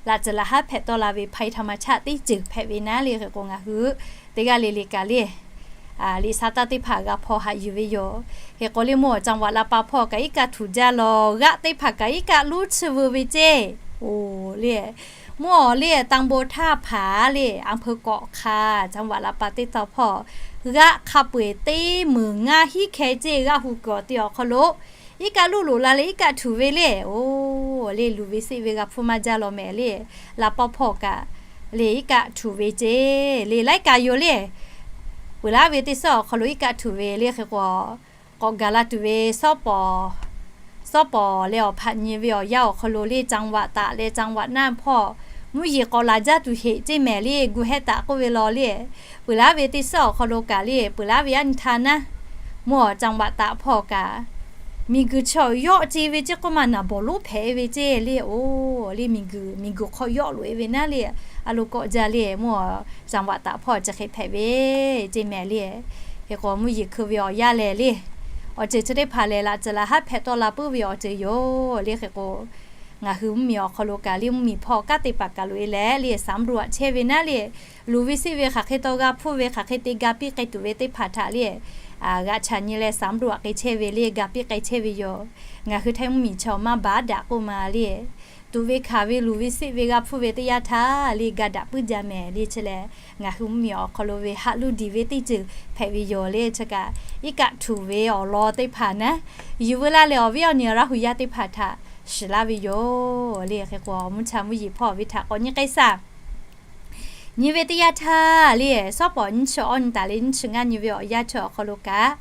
laꞈ tcuhˍ laꞈ haˉ hpehꞈ tawˆ la ve hpaˍ e htaꞈ ma chaˆ teˇ ceuˬ hpehꞈ ve naˉ le. Hk'e k'o ngaˬ hui teˇ g'aˇ le le kaꞈ le liꞈ sa taˇ teˇ hpaˍ g'a hpawˇ haꞈ yuˬ ve yoˬ. Hk'e k'o le mawˇ awˬ caˇ vaꞈ la pa hpawˇ kaꞈ iˉ kaˆ htuꞈ jaˇ law, g'aˆ teˇ hpaˍ kaꞈ iˉ kaˆ luˉ chi veu ve ceˇ. Oˬ le, mawˇ awˬ le ตำบลท่าผา le อำเภอเกาะคา caˇ vaꞈ la pa teˇ taw hpawˇ g'aˆ hk'a peu eˬ teˇ meunˍ ngaˇ hinˉ hkeh ceˇ g'aˆ hu kuiˬ awˬ ti awˬ hk'aw lo iˉ kaˆ luˇ loꞈ la leh iˉ kaˆ htuꞈ ve le. Oˬ le luˬ ve seˆ ve g'a hpfuhˇ maˇ jaˇ law mehˍ le. La pawˇ hpawˇ kaꞈ le iˉ kaˆ htuꞈ ve ceˇ le laiˉ kaꞈ yoˬ le. Peuˬ laˇ ve teˇ suhˉ awˬ hk'aw lo iˉ kaˆ htuꞈ ve le. Hk'e k'o k'awꞈ gaˬ la tuˬ ve shawˉ pawˍ Sawˉ pawˍ leh awˬ hpaꞈ nyi ve awˬ yanˇ awˬ hk'aw lo le จังหวัดตาก leh จังหวัดน่าน hpawˇ mvuhˇ yeˬ k'awꞈ laˬ jaˇ tuˬ heˆ ceˇ mehˍ le, gu hehˇ taꞈ k'oˆ ve law le. Peuˬ laˉ ve teˇ suhˉ awˬ hk'aw lo kaꞈ le, peuˬ laˉ ve aˉ nyi htaˇ naˉ, mvuhˇ awˬ จังหวัดตาก hpawˇ kaꞈ miˬguiˬ chi awˬ yawˆ ce ve ceˇ k'oˆ ma naˍ bawˬ lonˉ hpehꞈ ve ceˇ le. Oˬ le, miˬguiˬ miˬguiˬ hk'aw yawˆ loꞈ e ve naˉ le, a lo kawˆ jaˇ le, mvuhˇ awˬ จังหวัดตาก hpawˇ chi hk'e hpehꞈ ve ceˇ mehˍ le. Hk'e k'o mvuhˇ yeˬ hkui ve awˬ yanˇ lehˬ le, awˬ ceuˬ chi teˇ hpaˍ lehˬ laꞈ tcuh laꞈ haˉ hpehꞈ tawˆ la puiˉ ve awˬ ceuˬ yoˬ le. Hk'e k'o, ngaˬ hui mvuhˇ miˬ awˬ hk'aw lo kaꞈ le, mvuhˇ miˬ hpawˇ kanˉ te paˍ kaˬ loꞈ e leh le, สำรวจ chehˇ ve naˉ le, luˬ ve siˆ ve hk'aˬ hk'e taw g'a hpuˇ ve, hk'aˬ hk'e te ga piˇ k'ai tuˬ ve teˇ hpaˍ htaꞈ le, g'aꞈ chaꞈ nyi leh สำรวจ k'ai chehˇ ve le, ga piˇ k'ai chehˇ ve yoˬ. Ngaˬ hui Htaiˇ mvuhˇ miˬ chaw maˇ baˉ daꞈ k'oˆ ma le, tuꞈ ve hkanˍ ve, luˬ ve siˆ ve g'a hpuˇ ve teˇ yanˇ htaˇ le, ga daꞈ puiˉ jaˇ mehˍ le. Chi lehˬ, ngaˬ hui mvuhˇ miˬ awˬ hk'aw lo ve haꞈ luˇ diˬ ve teˇ ceuˬ hpehꞈ ve yoˬ le. Chi kaꞈ iˉ kaˆ htuˬ ve awˬ lawn teˇ hpaˍ naˉ, yuˬ veu laˇ leh awˬ viˉ awˬ nyi Laˇ hu yaˇ teˇ hpaˍ htaꞈ shiˍ laˇ ve yoˬ le. Hk'e k'o, mvuhˇ cha mvuhˇ yeˬ hpawˇ ve htaꞈ k'awꞈ nyi k'ai saˍ nyi ve teˇ yanˇ htaˇ le, sawˉ pawˍ nyiˇ chi awˇ nyi taˍ leh nyiˇ chi ngaˇ nyi ve awˬ yanˇ chi awˬ hk'aw lo kaꞈ,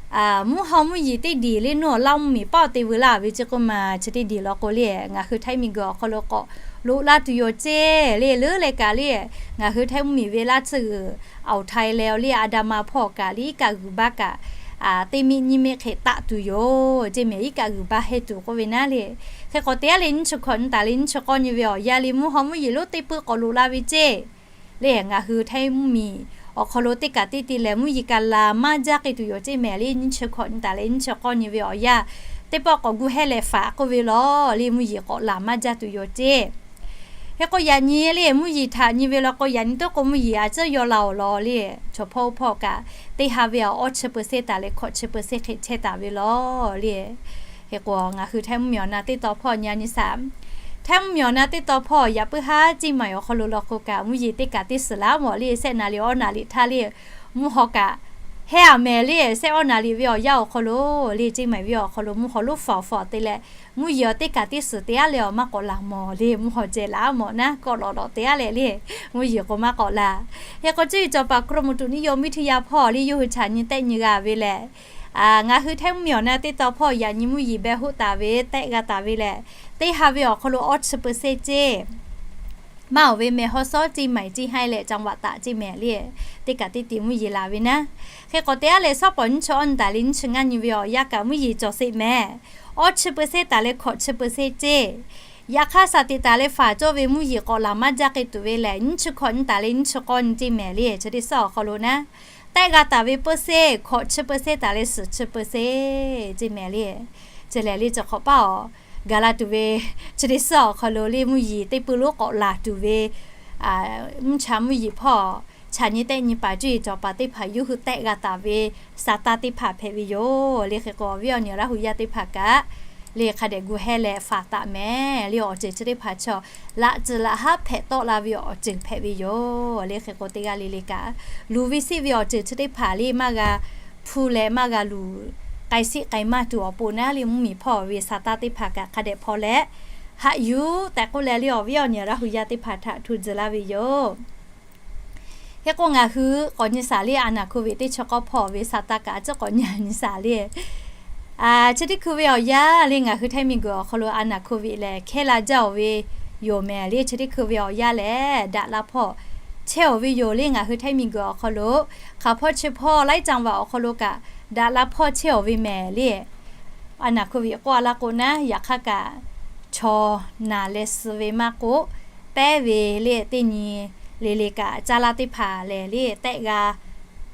mvuhˇ haw mvuhˇ yeˬ teˇ diˬ le, nuˇ awˬ Laˇ mvuhˇ miˬ paˆ te veu laˇ ve ceˇ k'oˆ ma, chi teˇ diˬ law k'o le, ngaˬ hui Htaiˇ miˬguiˬ awˬ hk'aw lo k'awꞈ loꞈ la tuˬ yoˬ ceˇ le. Leuˉ leh kaꞈ le, ngaˬ hui Htaiˇ mvuhˇ miˬ ve laˇ tsuhˇ g'uiˬ awˬ htaiˍ leh awˬ le, a da ma hpawˇ kaꞈ le, iˉ kaˆ g'uiˬ baˆ kaꞈ teˇ miˉ nyiˇ miˉ hk'e taˆ tuˬ yoˬ ceˇ mehˍ, iˉ kaˆ g'uiˬ baˆ heh tuˬ k'oˆ ve naˉ le. Hk'e k'o, teˇ g'aˇ leh nyiˇ chi hkawꞈ nyi taˍ leh nyiˇ chi k'awˇ nyi ve awˬ yanˇ le, mvuhˇ haw mvuhˇ yeˬ lonˉ teˇ puiˉ k'awꞈ loꞈ la ve ceˇ le, ngaˬ hui Htaiˇ mvuhˇ miˬ awˬ hk'aw lo teˇ kaꞈ teˇ te lehˬ, mvuhˇ yeˬ kaꞈ laˬ maˇ jaˇ k'ai tuˬ yoˬ ceˇ mehˍ le. Nyiˇ chi hkawꞈ nyi taˍ leh nyiˇ chi k'awˇ nyi ve awˬ yanˇ, teˇ pawˆ k'awꞈ gu heh leh faˍ k'oˆ ve law le, mvuhˇ yeˬ k'awꞈ laˬ maˇ jaˇ tuˬ yoˬ ceˇ. Hk'e k'o, yaꞈ nyi le mvuhˇ yeˬ htaꞈ nyi ve law k'o, yaꞈ nyi toˉ k'o mvuhˇ yeˬ a ciˉ yaw la awˬ lawn le, chaw hpawˇ oˇ hpawˇ kaꞈ teˇ ha ve awˬ awˇ chi เปอร์เซ็นต์ taˍ leh hkawꞈ chi เปอร์เซ็นต์ hk'e chehˇ taˍ ve law le. Hk'e k'o, ngaˬ hui Htaiˇ mvuhˇ miˬ awˬ na teˇ taw hpawˇ nyi a nyi saˍ. Htaiˇ mvuhˇ miˬ awˬ na teˇ taw hpawˇ yaꞈ puiˉ haˉ Ceˇ maiˍ awˬ hk'aw lo law k'o kaꞈ, mvuhˇ yeˬ teˇ kaꞈ teˇ suhˍ laˇ mawˬ le, shehˆ naˍ riˍ awˇ naˍ riˍ htaˇ le, mvuhˇ haw kaꞈ heh a mehˍ le. Shehˆ awˇ naˍ riˍ ve awˬ yanˇ awˬ hk'aw lo le, Ceˇ maiˍ ve awˬ hk'aw lo mvuhˇ haw lonˉ faˍ awˬ faˍ te leh, mvuhˇ yeˬ awˬ teˇ kaꞈ teˇ suhˍ te aˉ leh awˬ maˇ k'awꞈ laˬ mawˬ le, mvuhˇ haw jehˬ laˇ mawˬ naˉ, kawˆ lawꞈ lawꞈ te aˉ leh le, mvuhˇ yeˬ k'o maˇ k'awꞈ laˬ. Hk'e k'o, cuˇ yiˍ cawˬ paˍ กรมอุตุนิยมวิทยา hpawˇ le, yawˇ hui chaꞈ nyi tehˆ nyi g'a ve lehˬ, ngaˬ hui Htaiˇ mvuhˇ miˬ awˬ na teˇ taw hpawˇ yaꞈ nyi mvuhˇ yeˬ beh hoˆ taˍ ve, tehˆ g'a taˍ ve lehˬ, teˇ ha ve awˬ hk'aw lo awˇ chi เปอร์เซ็นต์ ceˇ maˇ awˬ ve mehˬ haw sawˉ Ceˇ maiˍ Ceˇ haiˇ leh จังหวัดตาก ceˇ mehˍ le, teˇ kaꞈ teˇ te mvuhˇ yeˬ laˬ ve naˉ. Hk'e k'o, teˇ aˉ leh sawˉ pawˍ nyiˇ chi awˇ nyi taˍ leh nyiˇ chi ngaˇ nyi ve awˬ yanˇ kaꞈ mvuhˇ yeˬ cawˬ sheˍ mehˍ, awˇ chi เปอร์เซ็นต์ taˍ leh hkawꞈ chi เปอร์เซ็นต์ ceˇ. Yaꞈ hk'aˇ, shaˍ teꞈ taˍ leh faˍ cawˇ ve mvuhˇ yeˬ k'awꞈ laˬ maˇ jaˇ k'ai tuˬ ve lehˬ, nyiˇ chi hkawꞈ nyi taˍ leh nyiˇ chi k'awˇ nyi ceˇ mehˍ le, chi teˇ suhˉ awˬ hk'aw lo naˉ, tehˆ g'a taˍ ve เปอร์เซ็นต์ hkawꞈ chi เปอร์เซ็นต์ taˍ leh suhˍ chi เปอร์เซ็นต์ ceˇ mehˍ le. Chi lehˬ le, chi hk'awꞈ paˇ awˬ gaˬ la tuˬ ve, chi teˇ suhˉ awˬ hk'aw lo le mvuhˇ yeˬ teˇ peu lonˉ k'awꞈ laˬ tuˬ ve mvuhˇ cha mvuhˇ yeˬ hpawˇ chaꞈ nyi tehˆ nyi paˍ cuˇ yiˍ cawˬ paˍ teˇ hpaˍ yawˇ hui tehˆ g'a taˍ ve sa taˇ teˇ hpaˍ hpehꞈ ve yoˬ le. Hk'e k'o, awˬ viˉ awˬ nyi Laˇ hu yaˇ teˇ hpaˍ kaꞈ le, hk'a dehꞈ gu heh leh faˍ taˍ mehˍ le. Awˬ ceuˬ chi teˇ hpaˍ chaw laꞈ tcuh laꞈ haˉ hpehꞈ tawˆ la ve awˬ ceuˬ hpehꞈ ve yoˬ le. Hk'e k'o, teˇ g'aˇ le le kaꞈ luˬ ve siˆ ve awˬ ceuˬ chi teˇ hpaˍ le maˇ g'a hpuˇ leh maˇ g'a luˬ k'ai siˆ k'ai maˇ tuˬ awˬ pon naˉ le, mvuhˇ miˬ hpawˇ ve sa taˇ teˇ hpaˍ kaꞈ hk'a dehꞈ hpaw leh haꞈ yuˬ tehꞈ k'oˆ leh le, awˬ viˉ awˬ nyi Laˇ hu yaˇ teˇ hpaˍ htaꞈ hto tcuh laˇ ve yoˬ. Hk'e k'o, ngaˬ hui k'awꞈ nyi shaˍ le, a naˍ โควิด teˇ chi k'awˇ hpawˇ ve sa taˇ kaꞈ a ciˉ k'awꞈ nyi nyi shaˍ le. Chi teˇ hkui ve awˬ yanˇ le, ngaˬ hui Htaiˇ miˬguiˬ awˬ hk'aw lo a naˍ โควิด lehˬ hkehˇ la jaˇ oˬ ve yoˬ mehˍ le. Chi teˇ hkui ve awˬ yanˇ lehˬ, daꞈ la hpawˇ chehˇ oˬ ve yoˬ le. Ngaˬ hui Htaiˇ miˬguiˬ awˬ hk'aw lo hk'aˬ hpawˇ chi hpawˇ laiˉ จังหวัด awˬ hk'aw lo kaꞈ daꞈ la hpawˇ chehˇ oˬ ve mehˍ le. A naˍ โควิด k'oˆ a laˇ k'o naˉ, yaꞈ hk'aˇ kaꞈ chaw naˬ leh suh ve maˇ k'oˆ, pehˉ ve le teˇ nyi le le kaꞈ caˇ laˇ teˇ hpaˍ lehˬ le tehˆ g'a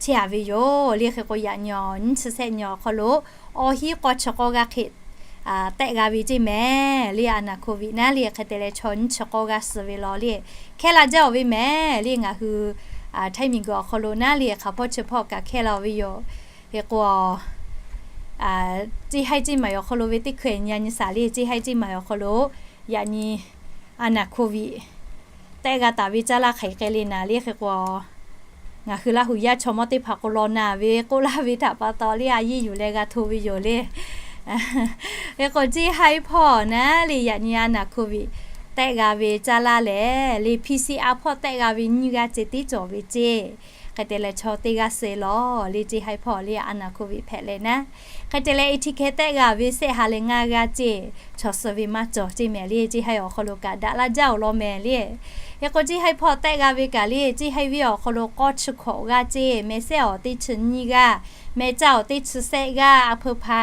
chehˇ a ve yoˬ le. Hk'e k'o, yaꞈ nyi awˬ nyiˇ chi shehˆ nyi awˬ hk'aw lo awˬ hinˉ k'awˇ chi k'awˇ g'aˇ hk'e tehˆ g'a ve ceˇ mehˍ le. A naˍ โควิด naˉ le, hk'e te leh chaw nyiˇ chi k'awˇ g'aˇ suh ve law le, hkehˇ la jaˇ oˬ ve mehˍ le. Ngaˬ hui Htaiˇ miˬguiˬ awˬ hk'aw lo naˉ le, hk'aˬ hpawˇ chi hpawˇ kaꞈ hkehˇ la oˬ ve yoˬ. Hk'e k'o, Ceˇ haiˇ Ceˇ maiˍ awˬ hk'aw lo ve teˇ hkui nyi a nyi shaˍ le, Ceˇ haiˇ Ceˇ maiˍ awˬ hk'aw lo yaꞈ nyi a naˍ โควิด tehˆ g'a taˍ ve caˇ laˇ hk'aˬ hk'e le naˍ le. Hk'e k'o, ngaˬ hui Laˇ hu yaˇ chaw mawˇ teˇ hpaˍ k'o law naˬ ve k'oˆ laˇ ve htaꞈ pa taw le, a yiˇ yuˬ leh g'a hto ve yoˬ le. Hk'e k'o, Ceˇ haiˇ hpawˇ naˉ le, yaꞈ nyi a naˍ โควิด tehˆ g'a ve caˇ laˇ lehˬ le, PCR hpawˇ tehˆ g'a ve nyiˇ g'aˇ ceh tiˉ cawˬ ve ceˇ. Hk'e te leh chaw teˇ g'aˇ suh lawˬ le, ceˇ haiˇ hpawˇ le, a naˍ โควิด hpehꞈ leh naˉ. Hk'e te leh e hti hkeh tehˆ g'a ve sehˆ ha leh ngaˇ g'aˇ ceˇ, chaw suh ve maˇ cawˬ ceˇ mehˍ le, ceˇ haiˇ awˬ hk'aw lo kaꞈ daꞈ laˇ jaˇ awˬ lawn mehˍ le. Hk'e k'o, ceˇ haiˇ hpawˇ tehˆ g'a ve kaꞈ le, ceˇ haiˇ venˇ awˬ hk'aw lo k'awˇ chi hkawꞈ g'aˇ ceˇ, mehˍ sehˆ awˬ teˇ chi nyiˇ g'aˇ, mehˍ caˇ awˬ teˇ chi sehˆ g'aˇ, a hpeu hpa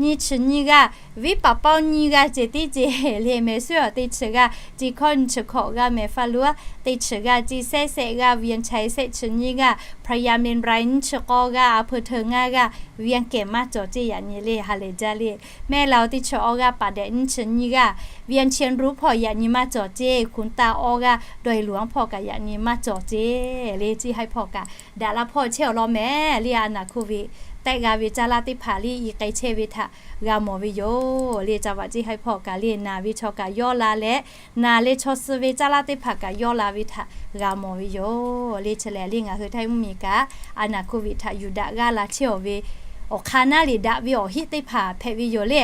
nyiˇ chi nyiˇ g'aˇ, viˉ paˍ paoˇ nyiˇ g'aˇ ceˇ tiˉ ceˇ le, mehˍ sehˆ awˬ teˇ chi g'aˇ, ceˇ hkawˇ nyiˇ chi hkawꞈ g'aˇ, mehˍ faˇ luˉ teˇ chi g'aˇ, ceˇ sehˆ sehˆ g'aˇ, เวียงชัย sehˆ chi nyiˇ g'aˇ, พญาเมรุ nyiˇ chi k'awˇ g'aˇ, a hpeu hteu ngaˇ g'aˇ, เวียงแก่น maˇ cawˬ ceˇ yaꞈ nyi le, ha lehˬ jaˇ le. Mehˆ la awˬ teˇ chi awˇ g'aˇ, ป่าแดด nyiˇ chi nyiˇ g'aˇ, เวียงเชียงรุ hpawˇ yaꞈ nyi maˇ cawˬ ceˇ, ขุนตา awˇ g'aˇ, ดอยหลวง hpawˇ kaꞈ yaꞈ nyi maˇ cawˬ ceˇ le, ceˇ haiˇ hpawˇ kaꞈ daꞈ la hpawˇ chehˇ awˬ lawn mehˍ le. A naˍ โควิด tehˆ g'a ve caˇ laˇ teˇ hpaˍ le, i k'ai chehˇ ve htaꞈ g'a mawˬ ve yoˬ le. Caˇ vaꞈ ceˇ haiˇ hpawˇ kaꞈ le, naˬ ve chaw kaꞈ yawˇ la leh, naˬ leh chaw suh ve caˇ laˇ teˇ hpaˍ kaꞈ yawˇ la ve htaꞈ g'a mawˬ ve yoˬ le. Chi lehˬ le, ngaˬ hui Htaiˇ mvuhˇmiˬ kaꞈ a naˍ โควิด htaꞈ yuˬ daꞈ g'aˇ la chehˇ awˬ ve awˬ hk'aˇ naˉ le, daꞈ ve awˬ heˆ teˇ hpaˍ hpehꞈ ve yoˬ le.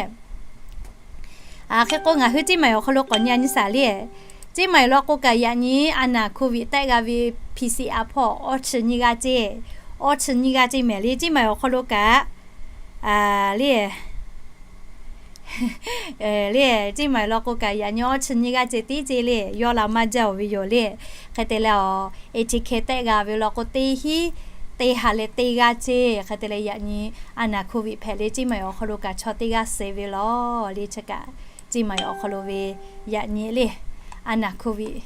Hk'e k'o, ngaˬ hui ceˇ maˬ awˬ hk'aw lo k'awꞈ nyi nyi shaˍ le. Ceˇ maˬ awˬ lawn k'o kaꞈ yaꞈ nyi a naˍ โควิด tehˆ g'a ve พีซีอาร์ hpawˇ awˇ chi nyiˇ g'aˇ ceˇ, awˇ chi nyiˇ g'aˇ ceˇ mehˍ le. Ceˇ maˬ awˬ hk'aw lo kaꞈ le, le, ceˇ maˬ awˬ lawn k'o kaꞈ yaꞈ nyi awˇ chi nyiˇ g'aˇ ceˇ tiˉ ceˇ le, yawˇ la maˇ jaˇ awˬ ve yoˬ le. Hk'e te leh awˬ, e chi hkeh tehˆ g'a ve lawn k'o, teˇ hinˉ teˇ ha leh teˇ g'aˇ ceˇ. Hk'e te leh yaꞈ nyi a naˍ โควิด hpehꞈ le, ceˇ maˬ awˬ hk'aw lo kaꞈ chaw teˇ g'aˇ suh ve lawˬ le. Chi kaꞈ ceˇ maˬ awˬ hk'aw lo ve yaꞈ nyi le, a naˍ โควิด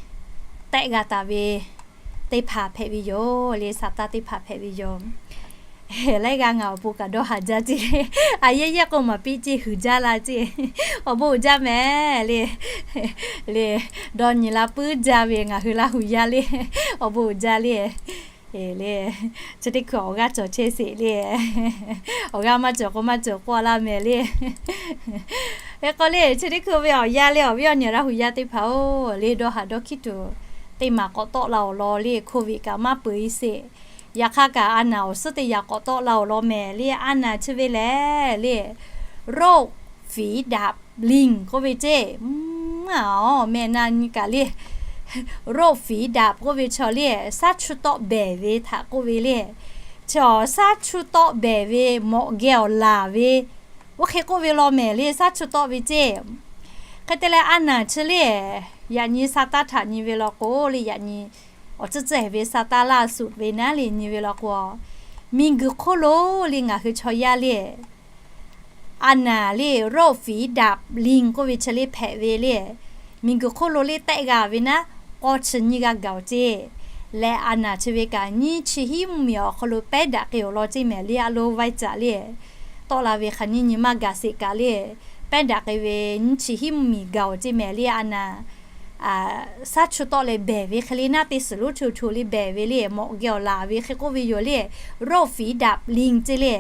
tehˆ g'a taˍ ve teˇ hpaˍ hpehꞈ ve yoˬ le, sa taˇ teˇ hpaˍ hpehꞈ ve yoˬ. Laiˉ g'aˇ ngaˬ awˬ pon kaꞈ dawˇ haˍ jaˇ ceˇ. A yehˉ yehˉ k'o maˍ piˇ ceˇ, huiˍ jaˇ la ceˇ. Awˬ bon uiˍ jaˇ mehˍ le. Le, dawˇ nyi la puiˉ jaˇ ve ngaˬ hui Laˇ huˍ yaˇ le. Awˬ bon uiˍ jaˇ le. Le, chi teˇ hkui awˬ g'aˇ cawˬ chehˇ sheˍ le. Awˬ g'aˇ maˇ cawˬ k'o maˇ cawˬ k'oˆ laˇ mehˍ le. Hk'e k'o le, chi teˇ hkui ve awˬ yaˇ le, awˬ viˉ awˬ nyi Laˇ huˍ yaˇ teˇ hpaˍ-oˬ le, dawˇ haˍ dawˇ hkiˉ tuˬ teˇ maˬ k'awꞈ tawˆ la awˬ lawn le, โควิด kaꞈ maˇ peuˬ-e sheˍ. Yaꞈ hk'aˇ kaꞈ a naˍ awˬ suhˉ teˇ yaꞈ k'awꁞ tawˆ la awˬ lawn mehˍ le. A naˍ chi ve lehˬ le, โรคฝีดาษลิง k'oˆ ve ceˇ. Mehˆ na nyi kaꞈ le, โรคฝีดาษ k'oˆ ve chaw le, saˉ chuˇ tawˆ behˬ ve htaꞈ k'oˆ ve le. Chi awˬ saˉ chuˇ tawˆ behˬ ve, mawꞈ geh awˬ laˬ ve, oˇ hk'e k'oˆ ve lawn mehˍ le, saˉ chuˇ tawˆ ve ceˇ. Hk'e te leh a naˍ chi le, yaꞈ nyi sa taˇ htaꞈ nyi ve law k'o le, yaꞈ nyi awˬ tcuhˉ tcuhˉ-ehˍ ve sa taˇ laˇ suꞈ ve naˉ le nyi ve law k'o, miˬguiˬ hk'oˆ lo le ngaˬ hui chaw yaˇ le, a naˍ le โรคฝีดาษลิง k'oˆ ve chi le hpehꞈ ve le. Miˬguiˬ hk'oˆ lo le tehˆ g'a ve naˉ, k'awˇ chi nyiˇ g'aˇ gaˬ-oˬ ceˇ. Leh a naˍ chi ve kaꞈ nyiˇ chi hiˉ mvuhˇmiˬ awˬ hk'aw lo pehˉ daꞈ k'ai awˬ lawn ceˇ mehˍ le. A lo vaiˇ caꞈ le, tawˆ la ve hk'aˬ nyiˇ nyi maˇ gaˬ sheˍ kaꞈ le, pehˉ daꞈ k'ai ve nyiˇ chi hiˉ mvuhˇmiˬ gaˬ-oˬ ceˇ mehˍ le. A naˍ saˉ chuˇ tawˆ leh behˬ ve hk'e le naˉ, teˇ suhˍ lonˉ cho cho le behˬ ve le, mawꞈ geh awˬ laˬ ve hk'e k'oˆ ve yoˬ le, โรคฝีดาษลิง ceˇ le.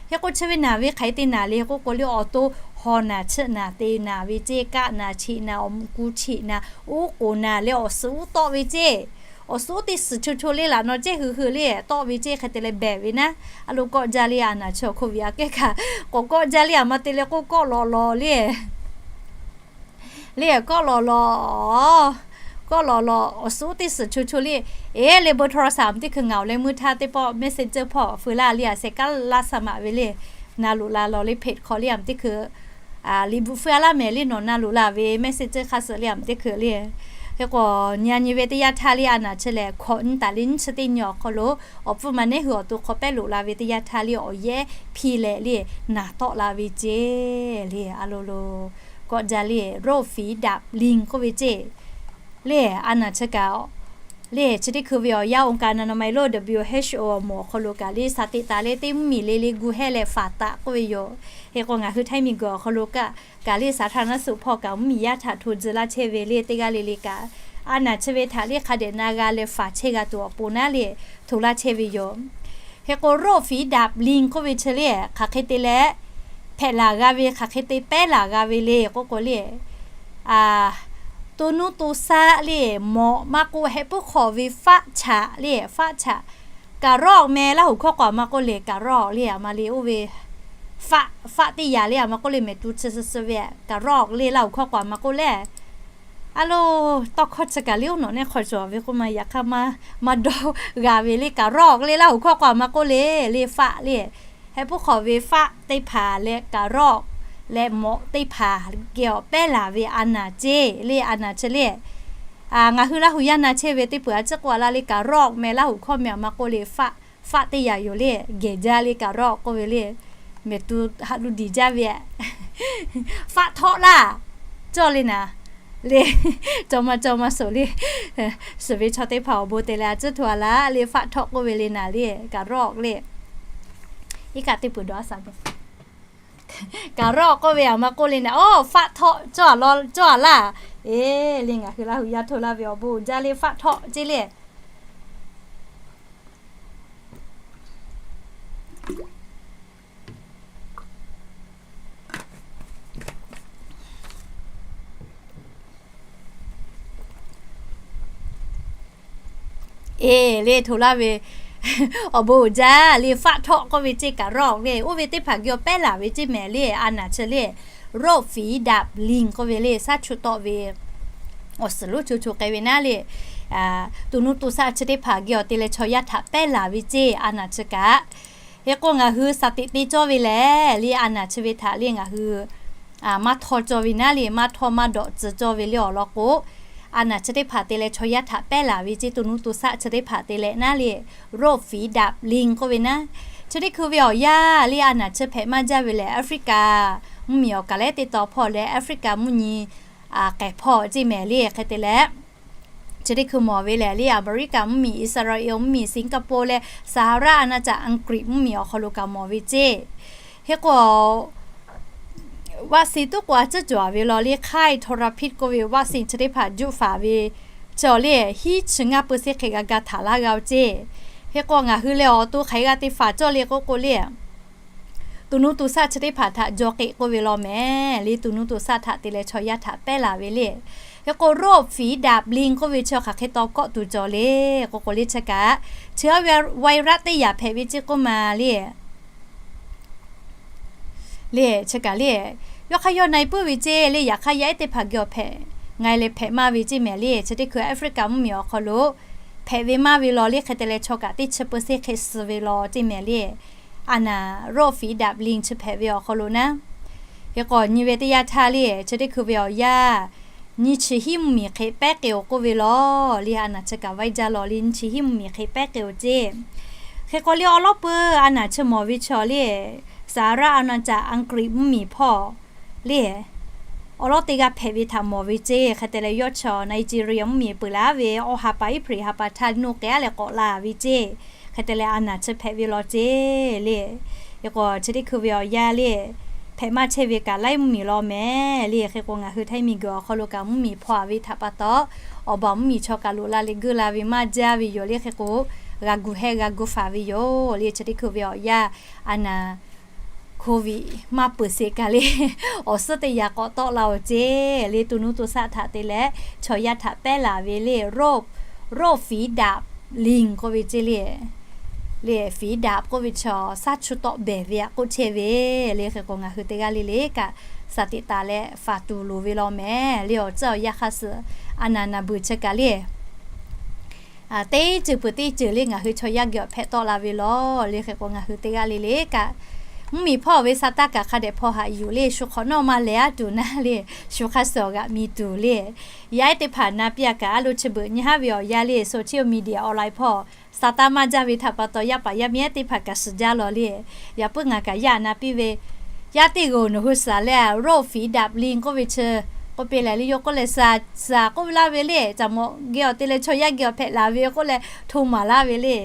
Hk'e k'o chi ve naˍ ve hk'aˬ hk'e te naˍ le k'oˆ k'o le, awˬ to haw naˬ, chiˆ naˬ te naˍ ve ceˇ, kaˆ naˬ, cheꞈ naˬ, awˬ muꞈ ku cheꞈ naˬ, uˉ k'oˍ naˬ leh awˬ suhˍ uˉ tawˆ ve ceˇ. Awˬ suhˍ uˉ teˇ suhˍ cho cho le laꞈ naw cehˇ hui hui le tawˆ ve ceˇ. Hk'e te leh behˬ ve naˉ, a lo kawˆ jaˇ le. A naˍ chi awˬ โควิด aꞈ kehˉ kaꞈ k'awꞈ kawˆ jaˇ le. Aˬ ma te leh k'oˆ kawˆ lawꞈ lawꞈ le. Le kawˆ lawꞈ lawꞈ, kawˆ lawꞈ lawꞈ, awˬ suhˍ uˉ teˇ suhˍ cho cho le. Eˬ le, เบอร์โทรศัพท์ aˬ miˬ teˇ hkui ngaˬ awˬ leh meuˇ htaˇ teˇ pawˆ messenger hpawˇ feu laˇ le, a sehˍ kaˉ laˇ sa maꞈ ve le. Na loꞈ la lawˬ le, page hk'aw le aˬ miˬ teˇ hkui liꞈ bvuhꞈ feu-a laˇ mehˍ le, nawˬ na loꞈ la ve messenger hk'a suh le aˬ miˬ teˇ hkui le. Hk'e k'o, nyi a nyi ve teˇ yanˇ htaˇ le a naˍ chi lehˬ hkawꞈ nyi taˍ le, nyiˇ chi teˇ nyi awˬ hk'aw lo awˬ pfuhˇ ma nehˉ hui awˬ to hk'aw pehˉ loꞈ la ve teˇ yanˇ htaˇ le awˬ yehˉ hpi leh le naˍ tawˆ la ve ceˇ le. A lo lo kawˆ jaˇ le, โรคฝีดาษลิง k'oˆ ve ceˇ. Le a naˍ chi kaꞈ le chi teˇ hkui ve awˬ yanˇ องค์การอนามัยโลก WHO awˬ moˍ awˬ hk'aw lo kaꞈ le sa teꞈ taˍ le, teˇ mvuhˇmiˬ le le gu hehˇ leh faˍ taˍ k'oˆ ve yoˬ. Hk'e k'o ngaˬ hui Htaiˇ miˬguiˬ awˬ hk'aw lo kaꞈ kaꞈ le สาธารณสุข hpawˇ kaꞈ mvuhˇmiˬ yaˇ htaꞈ hto tcuh laˇ chehˇ ve le, teˇ g'aˇ le le kaꞈ a naˍ chi ve htaꞈ le hk'a dehꞈ na g'a leh faˍ chehˇ g'a tuˬ awˬ pon naˉ le hto laˇ chehˇ ve yoˬ. Hk'e k'o โรคฝีดาษลิง k'oˆ ve chi le hk'aˬ hk'e te leh hpehꞈ laˬ g'a ve, hk'aˬ hk'e te pehˉ laˬ g'a ve le k'oˆ k'o le, to nuˇ to shaˆ le, mawꞈ maˇ k'oˆ, heh puiˉ hk'awꞈ ve faˆ chaꞈ le, faˆ chaꞈ, กระรอก meh Laˇ huˍ hkawˇ k'o aˬ ma k'oˆ le กระรอก le, aˬ ma le oˇ ve faˆ, faˆ teˇ yaꞈ le aˬ ma k'oˆ le, mehˍ tu chi suh suh ve กระรอก le Laˇ huˍ hkawˇ k'o aˬ ma k'oˆ le. A lo, tawˇ hkawˇ chi kaꞈ le oˇ nawˬ neˇ hk'aw cawˬ ve k'oˆ ma yaꞈ hk'aˇ maˇ dawˇ g'a ve le, กระรอก le, Laˇ huˍ hkawˇ k'o a ma k'oˆ le, le ฟาร์ก le. Heh puiˉ hk'awꞈ ve ฟาร์ก teˇ hpaˍ leh กระรอก leh mawꞈ teˇ hpaˍ geh awˬ pehˉ laˬ ve a naˍ ceˇ le, a naˍ chi le. Ngaˬ hui Laˇ huˍ yaˇ na chehˇ ve teˇ peuˬ a ciˉ k'oˆ a laˇ le, กระรอก meh Laˇ huˍ hkawˇ meh a ma k'oˆ le, ฟาร์ก teˇ yanˇ yoˬ le, gehˬ jaˇ le, กระรอก k'oˆ ve le. Mehˍ tu haꞈ lu diˬ jaˇ ve, ฟาร์ก htawˆ laˇ, cawˇ le naˍ le. Cawˇ maˇ cawˇ maˇ suhˍ le. Suhˍ ve chaw teˇ hpaˍ awˬ bon te leh a ciˉ hto a laˇ le, ฟาร์ก htawˆ k'oˆ ve le naˍ le, กระรอก le. Iˉ kaˆ teˇ peuˬ dawˬ a shaˍ ve, กระรอก k'oˆ ve a ma k'oˆ le naˍ, o, ฟาร์ก htawˆ cawˇ a laˇ, cawˇ a laˇ. Eˬ le, ngaˬ hui Laˇ huˍ yaˇ hto laˇ ve awˬ bon jaˇ le, ฟาร์ก htawˆ ceˇ le. Eˬ le, hto laˇ ve awˬ bon jaˇ le, ฟาร์ก htawˆ k'oˆ ve ceˇ, กระรอก le. Oˇ ve teˇ hpaˍ geh awˬ pehˉ laˬ ve ceˇ mehˍ le, a naˍ chi le, โรคฝีดาษลิง k'oˆ ve le, shaˉ chu tawˆ ve awˬ suhˍ lonˉ cho cho k'ai ve naˉ le. To nuˇ to shaˆ chi teˇ hpaˍ geh awˬ te leh chaw yaˇ htaꞈ pehˉ laˬ ve ceˇ, a naˍ chi kaꞈ. Hk'e k'o ngaˬ hui shaˍ teꞈ te cawˇ ve lehˬ le, a naˍ chi ve htaꞈ le ngaˬ hui maˇ htaw cawˇ ve naˉ le, maˇ htaw maˇ dawꞈ tcuh cawˇ ve le awˬ lawn k'o, a naˍ chi teˇ hpaˍ te leh chaw yaˇ htaꞈ pehˉ laˬ ve ceˇ, to nuˇ to shaˆ chi teʼ hpaˍ te leh naˉ le, โรคฝีดาษลิง k'oˆ ve naˉ. Chi teˇ hkui ve awˬ yanˇ le, a naˍ chi hpehꞈ maˇ jaˇ ve lehˬ, Africa mvuhˇmiˬ awˬ kaˍ lehˉ teˇ taw hpawˇ leh Africa mvuhˇ nyi k'ehˬ hpawˇ ceˇ mehˍ le. Hk'e te leh, chi teˇ hkui mawˬ ve lehˬ le, America mvuhˇmiˬ, Israel mvuhˇmiˬ, Singapore leh สหราชอาณาจักรอังกฤษ mvuhˇmiˬ awˬ hk'aw lo kaꞈ mawˬ ve ceˇ. Hk'e k'o, vaccine tuˉ k'o a ciˉ cawˬ ve law le, ไข้ทรพิษ k'oˆ ve vaccine chi teˇ hpaˍ juˆ faˍ ve chi awˬ le, hiˉ chi ngaˇ เปอร์เซ็นต์ hk'e g'a ga htaꞈ laˇ g'a-o ceˇ. Hk'e k'o ngaˬ hui leh awˬ to hk'aˬ hk'e g'a te faˍ cawˇ le k'oˆ k'o le, to nuˇ to shaˆ chi teˇ hpaˍ htaꞈ jaw k'eꞈ k'oˆ ve law mehˍ le, to nuˇ to shaˆ htaꞈ te leh chaw yaˇ htaꞈ pehˉ laˬ ve le. Hk'e k'o โรคฝีดาษลิง k'oˆ ve chi hk'aˬ hk'e taw kawˆ tuˬ cawˬ le k'oˆ k'o le, chi kaꞈ chi ve virus teˇ yanˇ hpehꞈ ve ceˇ k'oˆ ma le. Le chi kaꞈ le, yawˇ hk'aˇ yawˇ na-e puiˉ ve ceˇ le, yaꞈ hk'aˇ yaˇ ehˉ teˇ hpaˍ geh awˬ hpehꞈ nga leh hpehꞈ maˇ ve ceˇ mehˍ le. Chi teˇ hkui Africa mvuhˇmiˬ awˬ hk'aw lo hpehꞈ ve maˇ ve law le, hk'e te leh chaw kaꞈ teˇ chi เปอร์เซ็นต์ hk'e suh ve law ceˇ mehˍ le. A naˍ โรคฝีดาษลิง chi hpehꞈ ve awˬ hk'aw lo naˉ. Hk'e k'o nyi ve teˇ yanˇ htaˇ le, chi teˇ hkui ve awˬ yanˇ nyiˇ chi hiˉ mvuhˇmiˬ hk'e pehˉ k'ai-oˬ k'oˆ ve law le, a naˍ chi kaꞈ vaiˇ jaˇ law le, nyiˇ chi hiˉ mvuhˇmiˬ hk'e pehˉ k'ai-oˬ ceˇ. Hk'e k'o le awˉ lawˉ peuˬ a naˍ chi mawˬ ve chaw le, สหราชอาณาจักรอังกฤษ mvuhˇmiˬ hpawˇ le, awˉ lawˉ teˇ g'aˇ hpehꞈ ve htaꞈ mawˬ ve ceˇ. Hk'e te leh yawˇ chaw Nigeria mvuhˇmiˬ peuˬ laˇ ve awˬ ha pa iˉ hpeꞈ ha pa htaˇ nuˇ k'ehˉ leh k'awꞈ la ve ceˇ. Hk'e te leh a naˍ chi hpehꞈ ve law ceˇ le. Hk'e k'o chi teˇ hkui ve awˬ yanˇ le, hpehꞈ maˇ chehˇ ve kaꞈ laiˉ mvuhˇmiˬ law mehˍ le. Hk'e k'o ngaˬ hui htaiˇ miˬguiˬ awˬ hk'aw lo kaꞈ mvuhˇmiˬ hpawˇ a ve htaꞈ pa taw, awˬ baˬ mvuhˇmiˬ chaw kaꞈ loꞈ la leh geuˆ la ve maˇ jaˇ ve yoˬ le. Hk'e k'o g'a gu hehˇ g'a gu faˍ ve yoˬ le. Chi teˇ hkui ve awˬ yanˇ a naˍ โควิด maˇ peuˬ sheˍ kaꞈ le, awˬ suhˉ teˇ yanˇ k'awꞈ tawˆ la-oˬ ceˇ le. To nuˇ to shaˆ htaꞈ te leh chaw yaˇ htaꞈ pehˉ laˬ ve le, โรค โรคฝีดาษลิง k'oˆ ve ceˇ le. Le ฝีดาษ k'oˆ ve chaw shaˉ chu tawˆ behˬ ve aꞈ k'oˆ chehˇ ve le. Hk'e k'o ngaˬ hui teˇ g'aˇ le le kaꞈ shaˍ teꞈ taˍ leh faˍ tuˬ loˍ ve law mehˍ le. Awˬ tcuhˉ awˬ yanˇ hk'a suhˍ a naˍ naˍ beuˬ chi kaꞈ le, teˇ ceuˬ peuˬ teˇ ceuˬ le ngaˬ hui chaw yaˇ geh awˬ hpehꞈ tawˆ la ve law le. Hk'e k'o ngaˬ hui teˇ g'aˇ le le kaꞈ mvuhˇmiˬ hpawˇ ve sa taˇ kaꞈ hk'a dehꞈ hpaw haꞈ yuˬ le, shu hk'awꞈ nawˉ maˇ lehˬ a tuˬ naˉ le, shu hk'a suhˍ awˬ g'aꞈ mi tuˬ le. Yaˇ ehˉ teˇ hpaˍ na piˇ a kaꞈ a lo chi beuꞈ nyi haˉ ve awˬ yanˇ le, social media online hpawˇ sa taˇ maˇ jaˇ ve htaꞈ pa taw yaˇ paˍ yaˇ miˇ ehˉ teˇ hpaˍ kaꞈ suhˍ jaˇ law le. Yaꞈ puiˉ ngaˬ kaꞈ yaˇ na piˇ ve, yaˇ teˇ g'aˇ nawˬ hui suhˍ leh โรคฝีดาษลิง k'oˆ ve chi k'oˆ piˇ leh le, yawˇ k'oˆ leh suhˍ k'oˆ ve laˇ ve le, caˬ mawꞈ geh awˬ te leh chaw yaˇ geh awˬ hpehꞈ laˬ ve k'oˆ leh hto maˍ laˇ ve le.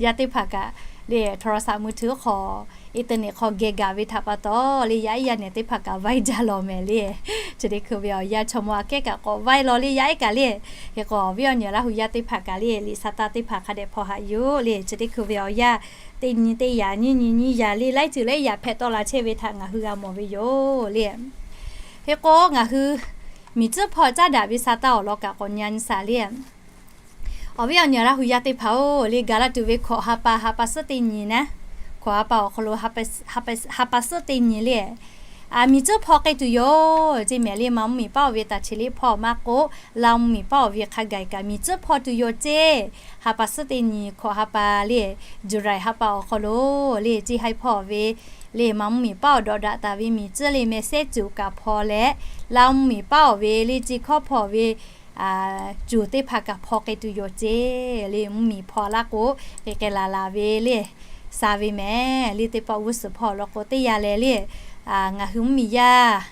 Yaˇ teˇ hpaˍ kaꞈ le โทรศัพท์มือถือ hk'aw, internet hk'aw geh gaˬ ve htaꞈ pa taw le, yaˇ ehˉ yaˇ nehˬ teˇ hpaˍ kaꞈ vaiˇ jaˇ law mehˍ le. Chi teˇ hkui ve awˬ yanˇ chaw mawꞈ aꞈ kehˉ kaꞈ k'awꞈ vaiˇ law le, yaˇ ehˉ kaꞈ le. Hk'e k'o viˉ awˬ nyi Laˇ huˍ yaˇ teˇ hpaˍ kaꞈ le, liꞈ sa taˇ teˇ hpaˍ hk'a dehꞈ hpaw haꞈ yuˬ le. Chi teˇ hkui ve awˬ yanˇ teˇ nyi teˇ yaꞈ nyiˇ nyi nyiˇ yaꞈ le laiˉ ceuˬ leh yaꞈ hpehꞈ tawˆ la chehˇ ve htaꞈ ngaˬ hui g'a mawˬ ve yoˬ le. Hk'e k'o ngaˬ hui miˬ tcuhˉ hpawˇ caˉ daꞈ ve sa taˇ awˬ lawn kaꞈ k'awꞈ nyi nyi shaˍ le. Awˬ viˉ awˬ nyi Laˇ huˍ yaˇ teˇ hpaˍ-oˬ le, gaˬ la tuˬ ve hkawꞈ ha pa ha pa suhˉ teˇ nyi naˉ, hkawꞈ ha pa awˬ hk'aw lo ha pa suhˉ teˇ nyi le, Miˬ tcuhˉ hpaw k'ai tuˬ yoˬ ceˇ mehˍ le. Maˇ mvuhˇ miˬ paˉ awˬ ve taˍ cheˍ liˇ hpaw maˇ k'oˆ, Laˇ mvuhˇ miˬ paˉ awˬ ve hk'a gaˬ kaꞈ miˬ tcuhˉ hpaw tuˬ yoˬ ceˇ. Ha pa suhˉ teˇ nyi hkawꞈ ha pa le, July ha pa awˬ hk'aw lo le, ceˇ haiˉ hpaw ve le, maˇ mvuhˇ miˬ paˉ awˬ dawꞈ daꞈ taˍ ve miˬ tcuhˉ le meh sehˉ cuˬ kaꞈ hpaw leh, Laˇ mvuhˇ miˬ paˉ awˬ ve le ceˇ hkawˇ hpaw ve cuˬ teˇ hpaˍ kaꞈ hpaw k'ai tuˬ yoˬ ceˇ le. Mvuhˇ miˬ hpaw laˇ k'o, k'ai k'ai laˬ laˬ ve le, sha ve mehˍ le. Teˇ pawˆ g'uˇ suhˍ hpaw law k'o teˇ yanˇ leh le, ngaˬ hui mvuhˇ miˬ yaˇ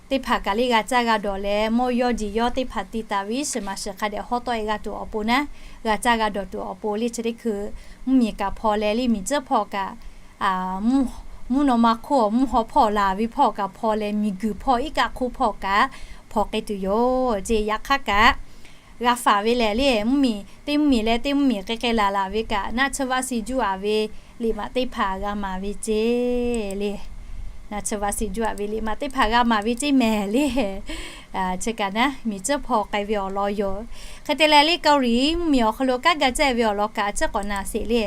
teˇ hpaˍ kaꞈ le g'a caˇ g'a dawˬ leh, mawˇ yawˇ jeˬ yawˇ teˇ hpaˍ te taˍ ve iˉ shiˍ maˍ shiˍ hk'a dehꞈ hawˉ tawˆ e g'a tuˬ awˬ pon naˉ, g'a caˇ g'a dawˬ tuˬ awˬ pon le, chi teˇ hkui mvuhˇ miˬ kaꞈ hpaw leh le, miˬ tcuhˉ hpaw kaꞈ, mvuhˇ naw ma hk'oˆ mvuhˇ haw hpaw laˬ ve hpaw kaꞈ hpaw leh, miˬ guiˬ hpaw iˉ kaˆ hk'oˆ hpaw kaꞈ hpaw k'ai tuˬ yoˬ ceˇ. Yaꞈ hk'aˇ kaꞈ g'a faˍ ve lehˬ le, mvuhˇ miˬ teˇ mvuhˇ miˬ leh teˇ mvuhˇ miˬ k'ai k'ai laˬ laˬ ve kaꞈ, naˆ tsuhˇ vaˆ si juˇ aˍ ve liꞈ maꞈ teˇ hpaˍ g'a maˍ ve ceˇ le. Naˆ tsuhˇ vaˆ si juˇ aˍ ve liꞈ maꞈ teˇ hpaˍ g'a maˍ ve ceˇ mehˍ le. Chi kaꞈ naˉ miˬ tcuhˉ hpaw k'ai ve awˬ lawn yoˬ. Hk'e te leh le, Kaoˍliˍ mvuhˇ miˬ awˬ hk'aw lo kanˉ ga caˇ ve awˬ lawn kaꞈ a ciˉ k'awꞈ na sheˍ le.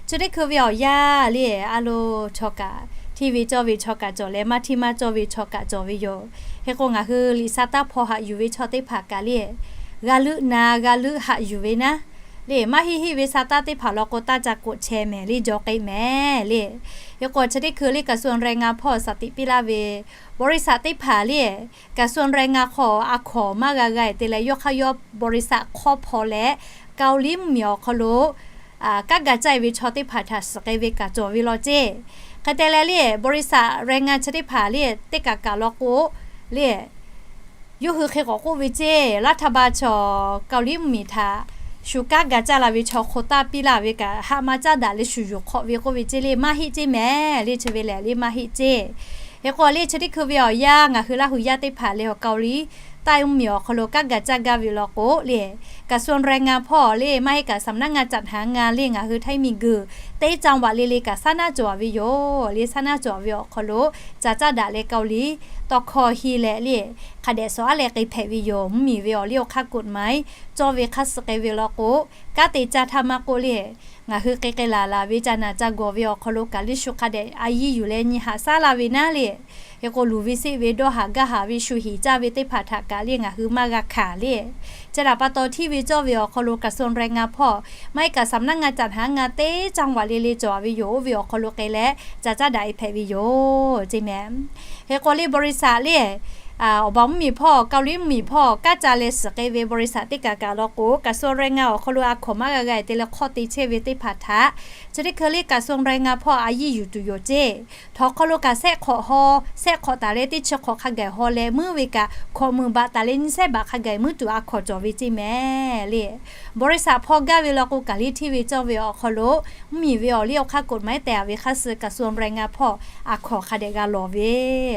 Chi teˇ hkui ve awˬ yanˇ le, a lo chaw kaꞈ, hteˇ ve cawˇ ve chaw kaꞈ cawˬ leh, maˇ hteˇ maˇ cawˇ ve chaw kaꞈ cawˬ ve yoˬ. Hk'e k'o, ngaˬ hui liꞈ sa taˇ hpaw haꞈ yuˬ ve chaw teˇ hpaˍ kaꞈ le, g'a leuˆ na g'a leuˆ haꞈ yuˬ ve naˉ le, maˇ heˆ heˆ ve sa taˇ teˇ hpaˍ law k'o, taˇ ca k'oꞈ chehˇ mehˍ le, jaw k'ai mehˍ le. Hk'e k'o, chi teˇ hkui le กระทรวงแรงงาน hpaw shaˍ tiꞈ piˇ laˇ ve บริษัท teˇ hpaˍ le, กระทรวงแรงงาน hk'aw a hkawˍ maˇ g'a g'a te leh, yawˇ hk'aˇ yawˇ บริษัท hk'awˇ hpaw leh, Kaoˍliˍ mvuhˇ miˬ awˬ hk'aw lo kanˉ ga caˇ ve chaw teˇ hpaˍ htaꞈ suhˍ k'ai ve kaꞈ cawˬ ve law ceˇ. Hk'e te leh le, บริษัท แรงงาน chi teˇ hpaˍ le, teˇ kaꞈ kaꞈ law k'o le, yawˇ hui hk'e k'awꞈ k'oˆ ve ceˇ, รัฐบาล chaw Kaoˍliˍ mvuhˇ miˬ htaꞈ shu kanˉ ga caˇ la ve chaw hk'aw taˇ piˇ laˇ ve kaꞈ, haꞈ ma caˉ daꞈ leh shuˍ yuˬ hk'awꞈ ve k'oˆ ve ceˇ le, maˇ heˆ ceˇ mehˍ le. Chi ve lehˬ le maˇ heˆ ceˇ. Hk'e k'o le, chi teˇ hkui ve awˬ yanˇ ngaˬ hui Laˇ hu yaˇ teˇ hpaˍ le, Kaoˍliˍ taˆ mvuhˇ miˬ awˬ hk'aw lo kanˉ ga caˇ gaˇ ve law k'o le, กระทรวงแรงงาน hpaw le, maˇ heˆ kaꞈ สำนักงานจัดหางาน le, ngaˬ hui Htaiˇ miˬ guiˬ teˇ จังหวัด le le kaꞈ saˉ naˉ cawˬ ve yoˬ le. Saˉ naˉ cawˬ ve awˬ hk'aw lo ca caˇ daꞈ leh Kaoˍliˍ tawˇ hkawˇ heˇ leh le, hk'a dehꞈ shawˍ aˉ leh k'ai hpehꞈ ve yoˬ. Mvuhˇ miˬ ve awˬ liˇ awˬ hk'aˇ กฎหมาย cawˇ ve hk'aˇ suh k'ai ve law k'o, kanˉ te caˇ htaˇ maˇ k'oˆ le, ngaˬ hui k'ai k'ai laˬ laˬ ve ca naˬ ca gawˬ ve awˬ hk'aw lo kaꞈ liˇ shu hk'a dehꞈ a yiˇ yuˬ leh nyi haꞈ shaˉ la ve naˉ le. Hk'e k'o, luˬ ve seˆ ve dawˇ haˍ gaˇ haˍ ve shu heˍ caˇ ve teˇ hpaˍ htaꞈ kaꞈ le ngaˬ hui maˇ g'a hkanˍ le. Chi htaꞈ pa taw, hteˇ ve cawˇ ve awˬ hk'aw lo กระทรวงแรงงาน hpaw, maˇ heˆ kaꞈ สำนักงานจัดหางาน teˇ จังหวัด le le cawˬ ve yoˬ. Oˇ ve awˬ hk'aw lo k'ai leh ca caˇ daꞈ e hpehꞈ ve yoˬ ceˇ mehˍ. Hk'e k'o le, บริษัท le, awˬ baˬ mvuhˇ miˬ hpaw, Kaoˍliˍ mvuhˇ miˬ hpaw kanˉ ca leh suhˍ k'ai ve บริษัท teˇ kaꞈ kaꞈ law k'o, กระทรวงแรงงาน awˬ hk'aw lo a hkawˍ maˇ g'a g'a te leh hk'awˇ te chehˇ ve teˇ hpaˍ htaꞈ chi teˇ hkui le กระทรวงแรงงาน hpaw a yiˇ yuˬ tuˬ yoˬ ceˇ. Htawnˍ hk'aw lo kaꞈ shehˆ hk'awꞈ haw, shehˆ hk'awꞈ taˍ leh teˇ chi hk'awꞈ hk'a gaˬ haw leh muiˉ ve kaꞈ, hkawꞈ meuˍ baꞈ taˍ leh nyiˇ shehˆ baꞈ hk'a gaˬ muiˉ tuˬ a hkawˍ cawˬ ve ceˇ mehˍ le. บริษัท hpaw gaˇ ve law k'o, kaꞈ le hteˇ ve cawˇ ve awˬ hk'aw lo mvuhˇ miˬ ve awˬ liˇ awˬ hk'aˇ กฎหมาย tehꞈ a ve hk'aˇ suh กระทรวงแรงงาน hpaw a hkawˍ hk'a dehꞈ g'a lawˬ ve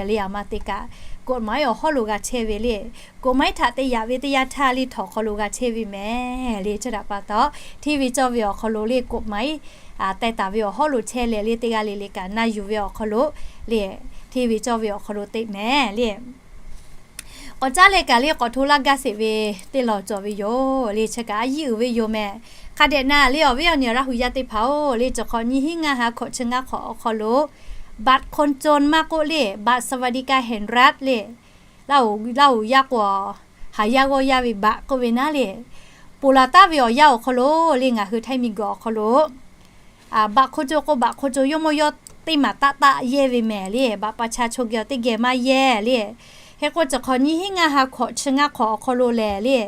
le. A ma te kaꞈ กฎหมาย awˬ hawˉ lo g'a chehˇ ve le. กฎหมาย htaꞈ te yaꞈ ve teˇ yanˇ htaˇ le htawnˍ hk'aw lo g'a chehˇ ve mehˍ le. Chi htaꞈ pa taw, hteˇ ve cawˇ ve awˬ hk'aw lo le กฎหมาย teh taˍ ve awˬ hawˉ lo chehˇ leh le, teˇ g'aˇ le le kaꞈ na yuˬ ve awˬ hk'aw lo le, hteˇ ve cawˇ ve awˬ hk'aw lo teˇ mehˍ le. K'awꞈ caˉ leh kaꞈ le k'awꞈ hto laˇ gaˇ sheˍ ve teˇ lawˬ cawˬ ve yoˬ le. Chi kaꞈ a yiˇ uiˍ ve yoˬ mehˍ. Hk'a dehꞈ na le awˬ viˉ awˬ nyi Laˇ hu yaˇ teˇ hpaˍ-oˬ le, cawˬ hk'awꞈ nyiˇ hinˉ ngaˇ ha hkawꞈ chi ngaˇ hk'awꞈ awˬ hk'aw lo บัตรคนจน maˇ k'oˆ le, บัตรสวัสดิการแห่งรัฐ le, Laˇ hu, Laˇ hu yaˇ k'o, haˍ yaˇ g'awˇ yaˇ ve บัตร k'oˆ ve naˉ le, ponˬ laˬ taˉ ve awˬ yanˇ awˬ hk'aw lo le, ngaˬ hui Htaiˇ miˬ guiˬ awˬ hk'aw lo บัตรคนจน k'o, บัตรคนจน yawˇ mawˇ yawˇ teˇ maˬ taˆ taˆ yehˇ ve mehˍ le. บัตรประชาชน geh teˇ geh maˇ yehˇ le. Hk'e k'o, cawˬ hk'awꞈ nyiˇ hinˉ ngaˇ ha hkawꞈ chi ngaˇ hk'awꞈ awˬ hk'aw lo lehˬ le,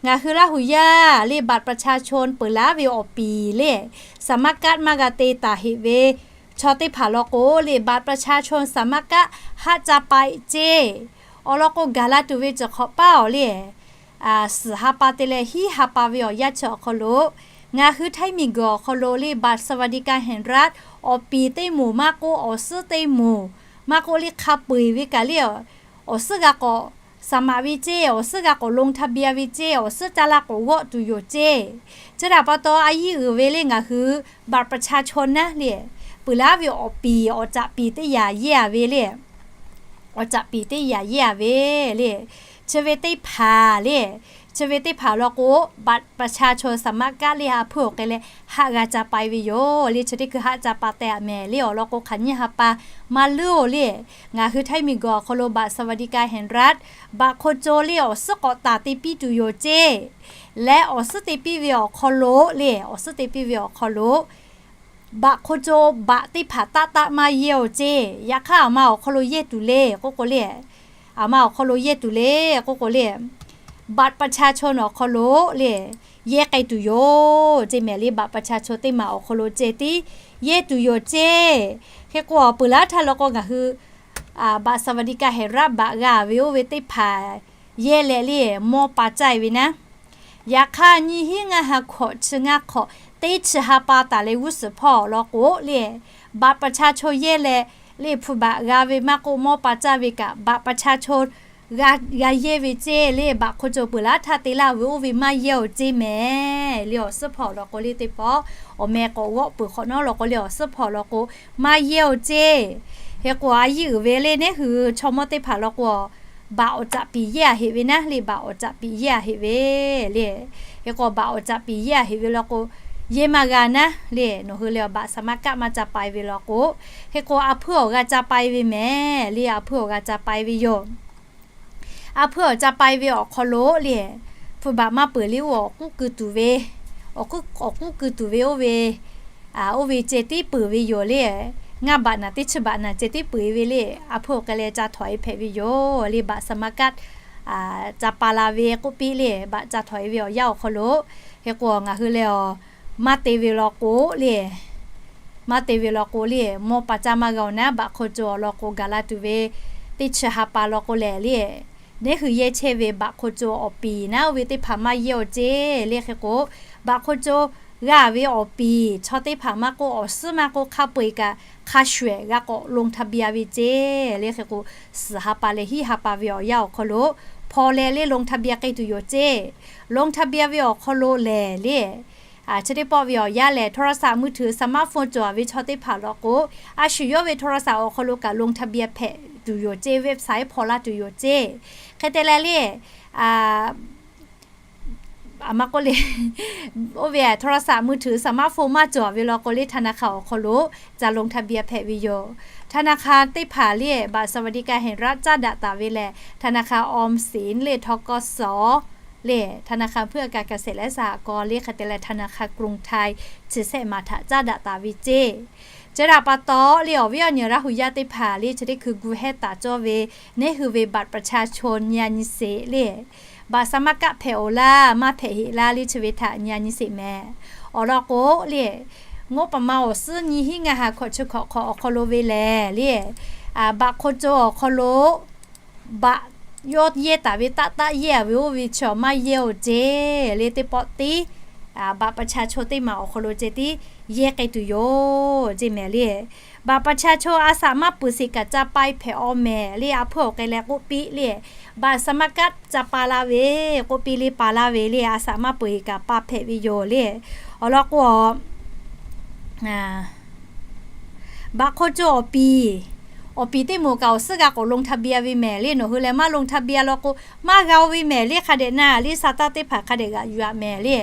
ngaˬ hui Laˇ hu yaˇ le บัตรประชาชน peuˬ laˉ ve awˬ piˍ le, สมัคร card maˇ g'a te taˍ heꞈ ve chaw teˇ hpaˍ law k'o le, บัตรประชาชน สมัคร card haˆ ca pa ceˇ. Awˬ lawn k'o, gaˬ la tuˬ ve cawˬ hk'awꞈ paˉ awˬ le, suhˍ ha pa te leh hiˉ ha pa ve awˬ yanˇ chi awˬ hk'aw lo, ngaˬ hui Htaiˇ miˬ guiˬ awˬ hk'aw lo le บัตรสวัสดิการแห่งรัฐ awˬ piˍ teˇ moˍ maˇ k'oˆ, awˬ suhˉ teˇ moˍ maˇ k'oˆ le, hk'a peu eˬ ve kaꞈ le, awˬ suhˉ g'a k'awꞈ สมัคร ve ceˇ, awˬ suhˉ g'a k'awꞈ ลงทะเบียน ve ceˇ, awˬ suhˉ caˇ laˇ k'awꞈ g'awˆ tuˬ yoˬ ceˇ. Chi htaꞈ pa taw, a yiˇ uiˍ ve le ngaˬ hui บัตรประชาชน naˉ le, peuˬ laˉ ve awˬ piˍ, awˬ caꞈ piˍ teˇ yaꞈ yehˇ a ve le, awˬ caꞈ piˍ teˇ yaꞈ yehˇ a ve le, chi ve teˇ hpaˍ le, Chi ve teˇ hpaˍ law k'o, บัตรประชาชน สมัคร kaˆ le a hpuiˇ awˬ hk'e leh haˆ g'a ca pa e ve yoˬ le. Chi teˇ hkui haˆ ca pa teh a mehˍ le awˬ lawn k'o, hk'aˬ nyiˇ ha pa maˇ leuˉ oˬ le. Ngaˬ hui Htaiˇ miˬguiˬ awˬ hk'aw lo บัตรสวัสดิการแห่งรัฐ บัตรคนจน le awˬ suhˉ k'awꞈ taˍ te piˇ tuˬ yoˬ ceˇ. Leh awˬ suhˉ te piˇ ve awˬ hk'aw lo le, awˬ suhˉ te piˇ ve awˬ hk'aw lo บัตรคนจน บัตร teˇ hpaˍ taˆ taˆ maˇ yehˇ oˬ ceˇ. Yaꞈ hk'aˇ aˬ ma awˬ hk'aw lo yehˇ tuˬ le k'oˆ k'o le, aˬ ma awˬ hk'aw lo yehˇ tuˬ le k'oˆ k'o le, บัตรประชาชน awˬ hk'aw lo le yehˇ k'ai tuˬ yoˬ ceˇ mehˍ le. บัตรประชาชน teˇ maˬ awˬ hk'aw lo ceh tiˉ yehˇ tuˬ yoˬ ceˇ. Hk'e k'o, peuˬ laˇ htaˇ law k'o ngaˬ hui บัตรสวัสดิการแห่งรัฐ บัตร g'a ve oˇ ve teˇ hpaˍ yehˇ leh le mawˇ pa caˇ e ve naˉ. Yaꞈ hk'aˇ nyiˇ hinˉ ngaˇ ha hkawꞈ chi ngaˇ hk'awꞈ teˇ chi ha pa taˍ leh g'uˇ suhˍ hpawˇ awˬ lawn k'o le, บัตรประชาชน yehˇ leh le hpu บัตร g'a ve maˇ k'oˆ, mawˇ pa caˇ ve kaꞈ บัตรประชาชน g'a yehˇ ve ceˇ le. บัตรคนจน peuˬ laˇ htaˇ te laˇ ve oˇ ve maˇ yehˇ oˬ ceˇ mehˍ le. Awˬ suhˉ hpawˇ awˬ lawn k'o le teˇ pawˆ, awˬ meh k'awꞈ g'awˆ peuˬ hk'awꞈ nawˉ law k'o le, awˬ suhˉ hpawˇ awˬ lawn k'o maˇ yehˇ oˬ ceˇ. Hk'e k'o, a yiˇ uiˍ ve le neˉ hui chaw mawˇ teˇ hpaˍ law k'o, บัตร awˬ caꞈ piˍ yehˇ a heꞈ ve naˉ le, บัตร awˬ caꞈ piˍ yehˇ a heꞈ ve le. Hk'e k'o, บัตร awˬ caꞈ piˍ yehˇ a heꞈ ve law k'o, yehˇ maˇ g'a naˉ le. Nawˬ hui le awˬ บัตรสมัคร kaˆ maˇ ca pa e ve law k'o, hk'e k'o a hpuiˇ awˬ g'a ca pa e ve mehˍ le. A hpuiˇ awˬ g'a ca pa e ve yoˬ. A hpuiˇ awˬ ca pa e ve awˬ hk'aw lo le, hpu บัตร maˇ peuˬ le oˇ awˬ k'uˉ keu tuˬ ve, awˬ k'uˉ keu tuˬ ve oˇ ve, oˇ ve ceh tiˉ peuˬ ve yoˬ le. Ngaˇ บัตร naˬ teˇ chi บัตร naˬ ceh tiˉ peuˬ e ve le. A hpuiˇ awˬ hk'e leh ca htawnˍ e hpehꞈ ve yoˬ le. บัตรสมัคร kaˆ ca pa la ve k'oˆ piˇ le, บัตร ca htawnˍ e ve awˬ yanˇ awˬ hk'aw lo, hk'e k'o ngaˬ hui leh awˬ maˇ te ve law k'o le, maˇ te ve law k'o le, mawˇ pa caˇ maˇ g'a oˬ naˉ. บัตรคนจน awˬ lawn k'o gaˬ la tuˬ ve teˇ chi ha pa law k'o lehˬ le, neˉ hui yehˇ chehˇ ve บัตรคนจน awˬ piˍ naˉ oˇ ve teˇ hpaˍ maˇ yehˇ oˬ ceˇ le. Hk'e k'o, บัตรคนจน g'a ve awˬ piˍ chaw teˇ hpaˍ maˇ k'oˆ, awˬ suhˉ maˇ k'oˆ, hk'a peu eˬ kaꞈ hk'a shuˍ ehˍ g'a k'awꞈ ลงทะเบียน ve ceˇ le. Hk'e k'o, suhˍ ha pa leh hiˉ ha pa ve awˬ yanˇ awˬ hk'aw lo hpaw leh le ลงทะเบียน k'ai tuˬ yoˬ ceˇ. ลงทะเบียน ve awˬ hk'aw lo lehˬ le, chi teˇ pawˆ ve awˬ yanˇ lehˬ โทรศัพท์มือถือ สมาร์ทโฟน cawˬ ve chaw teˇ hpaˍ law k'o, a shu yawˇ ve โทรศัพท์ awˬ hk'aw lo kaꞈ ลงทะเบียน hpehꞈ tuˬ yoˬ ceˇ, website hpaw laˇ tuˬ yoˬ ceˇ. Hk'e te leh le, a ma k'oˆ le, oˇ ve โทรศัพท์มือถือ สมาร์ทโฟน maˇ cawˬ ve law k'o le, ธนาคาร awˬ hk'aw lo ca ลงทะเบียน hpehꞈ ve yoˬ. ธนาคาร teˇ hpaˍ le บัตรสวัสดิการแห่งรัฐ caˇ daꞈ taˍ ve lehˬ, ธนาคารออมสิน le ทกส le ธนาคารเพื่อการเกษตรและสหกรณ์ le hk'e te leh ธนาคารกรุงไทย chi sehˆ maˍ htaꞈ caˇ daꞈ taˍ ve ceˇ. Chi htaꞈ pa taw le, awˬ viˉ awˬ nyi Laˇ huˍ yaˇ teˇ hpaˍ le, chi teˇ hkui gu hehˉ taˍ cawˇ ve neˉ hui ve บัตรประชาชน nyi a nyi sheˍ le, บัตรสมัคร kaˆ hpehꞈ oˬ laˇ maˇ hpehꞈ heꞈ laˇ le, chi ve htaꞈ nyi a nyi sheˍ mehˍ. Awˬ lawn k'o le, งบประมาณ awˬ suhˉ nyi hiˉ ngaˇ ha hkawꞈ chi hkawꞈ hk'awꞈ awˬ hk'aw lo ve lehˬ le, บัตรคนจน awˬ hk'aw lo บัตร yawˇ yehˇ taˍ ve taˆ taˆ yehˇ a ve oˇ ve chi awˬ maˇ yehˇ oˬ ceˇ le. Teˇ pawˆ tiˉ บัตรประชาชน teˇ maˬ awˬ hk'aw lo ceh tiˉ yehˇ k'ai tuˬ yoˬ ceˇ mehˍ le. บัตรประชาชน a shaꞈ maˇ peuˬ sheˍ kaꞈ ca pa e hpehꞈ aw mehˍ le. A hpuiˇ awˬ hk'e leh k'oˆ piˇ le, บัตรสมัคร kaˆ ca pa la ve k'oˆ piˇ le, pa laˇ ve le. A shaꞈ maˇ peuˬ heˍ kaꞈ pa hpehꞈ ve yoˬ le. Awˬ lawn k'o, บัตรคนจน awˬ piˍ, awˬ piˍ teˇ moˍ kaꞈ awˬ suhˉ g'a k'awꞈ ลงทะเบียน ve mehˍ le. Nawˬ hui lehˬ maˇ ลงทะเบียน law k'o, maˇ g'a oˬ ve mehˍ le. Hk'a dehꞈ na le, sa taˇ teˇ hpaˍ hk'a dehꞈ g'aꞈ yuˬ a mehˍ le.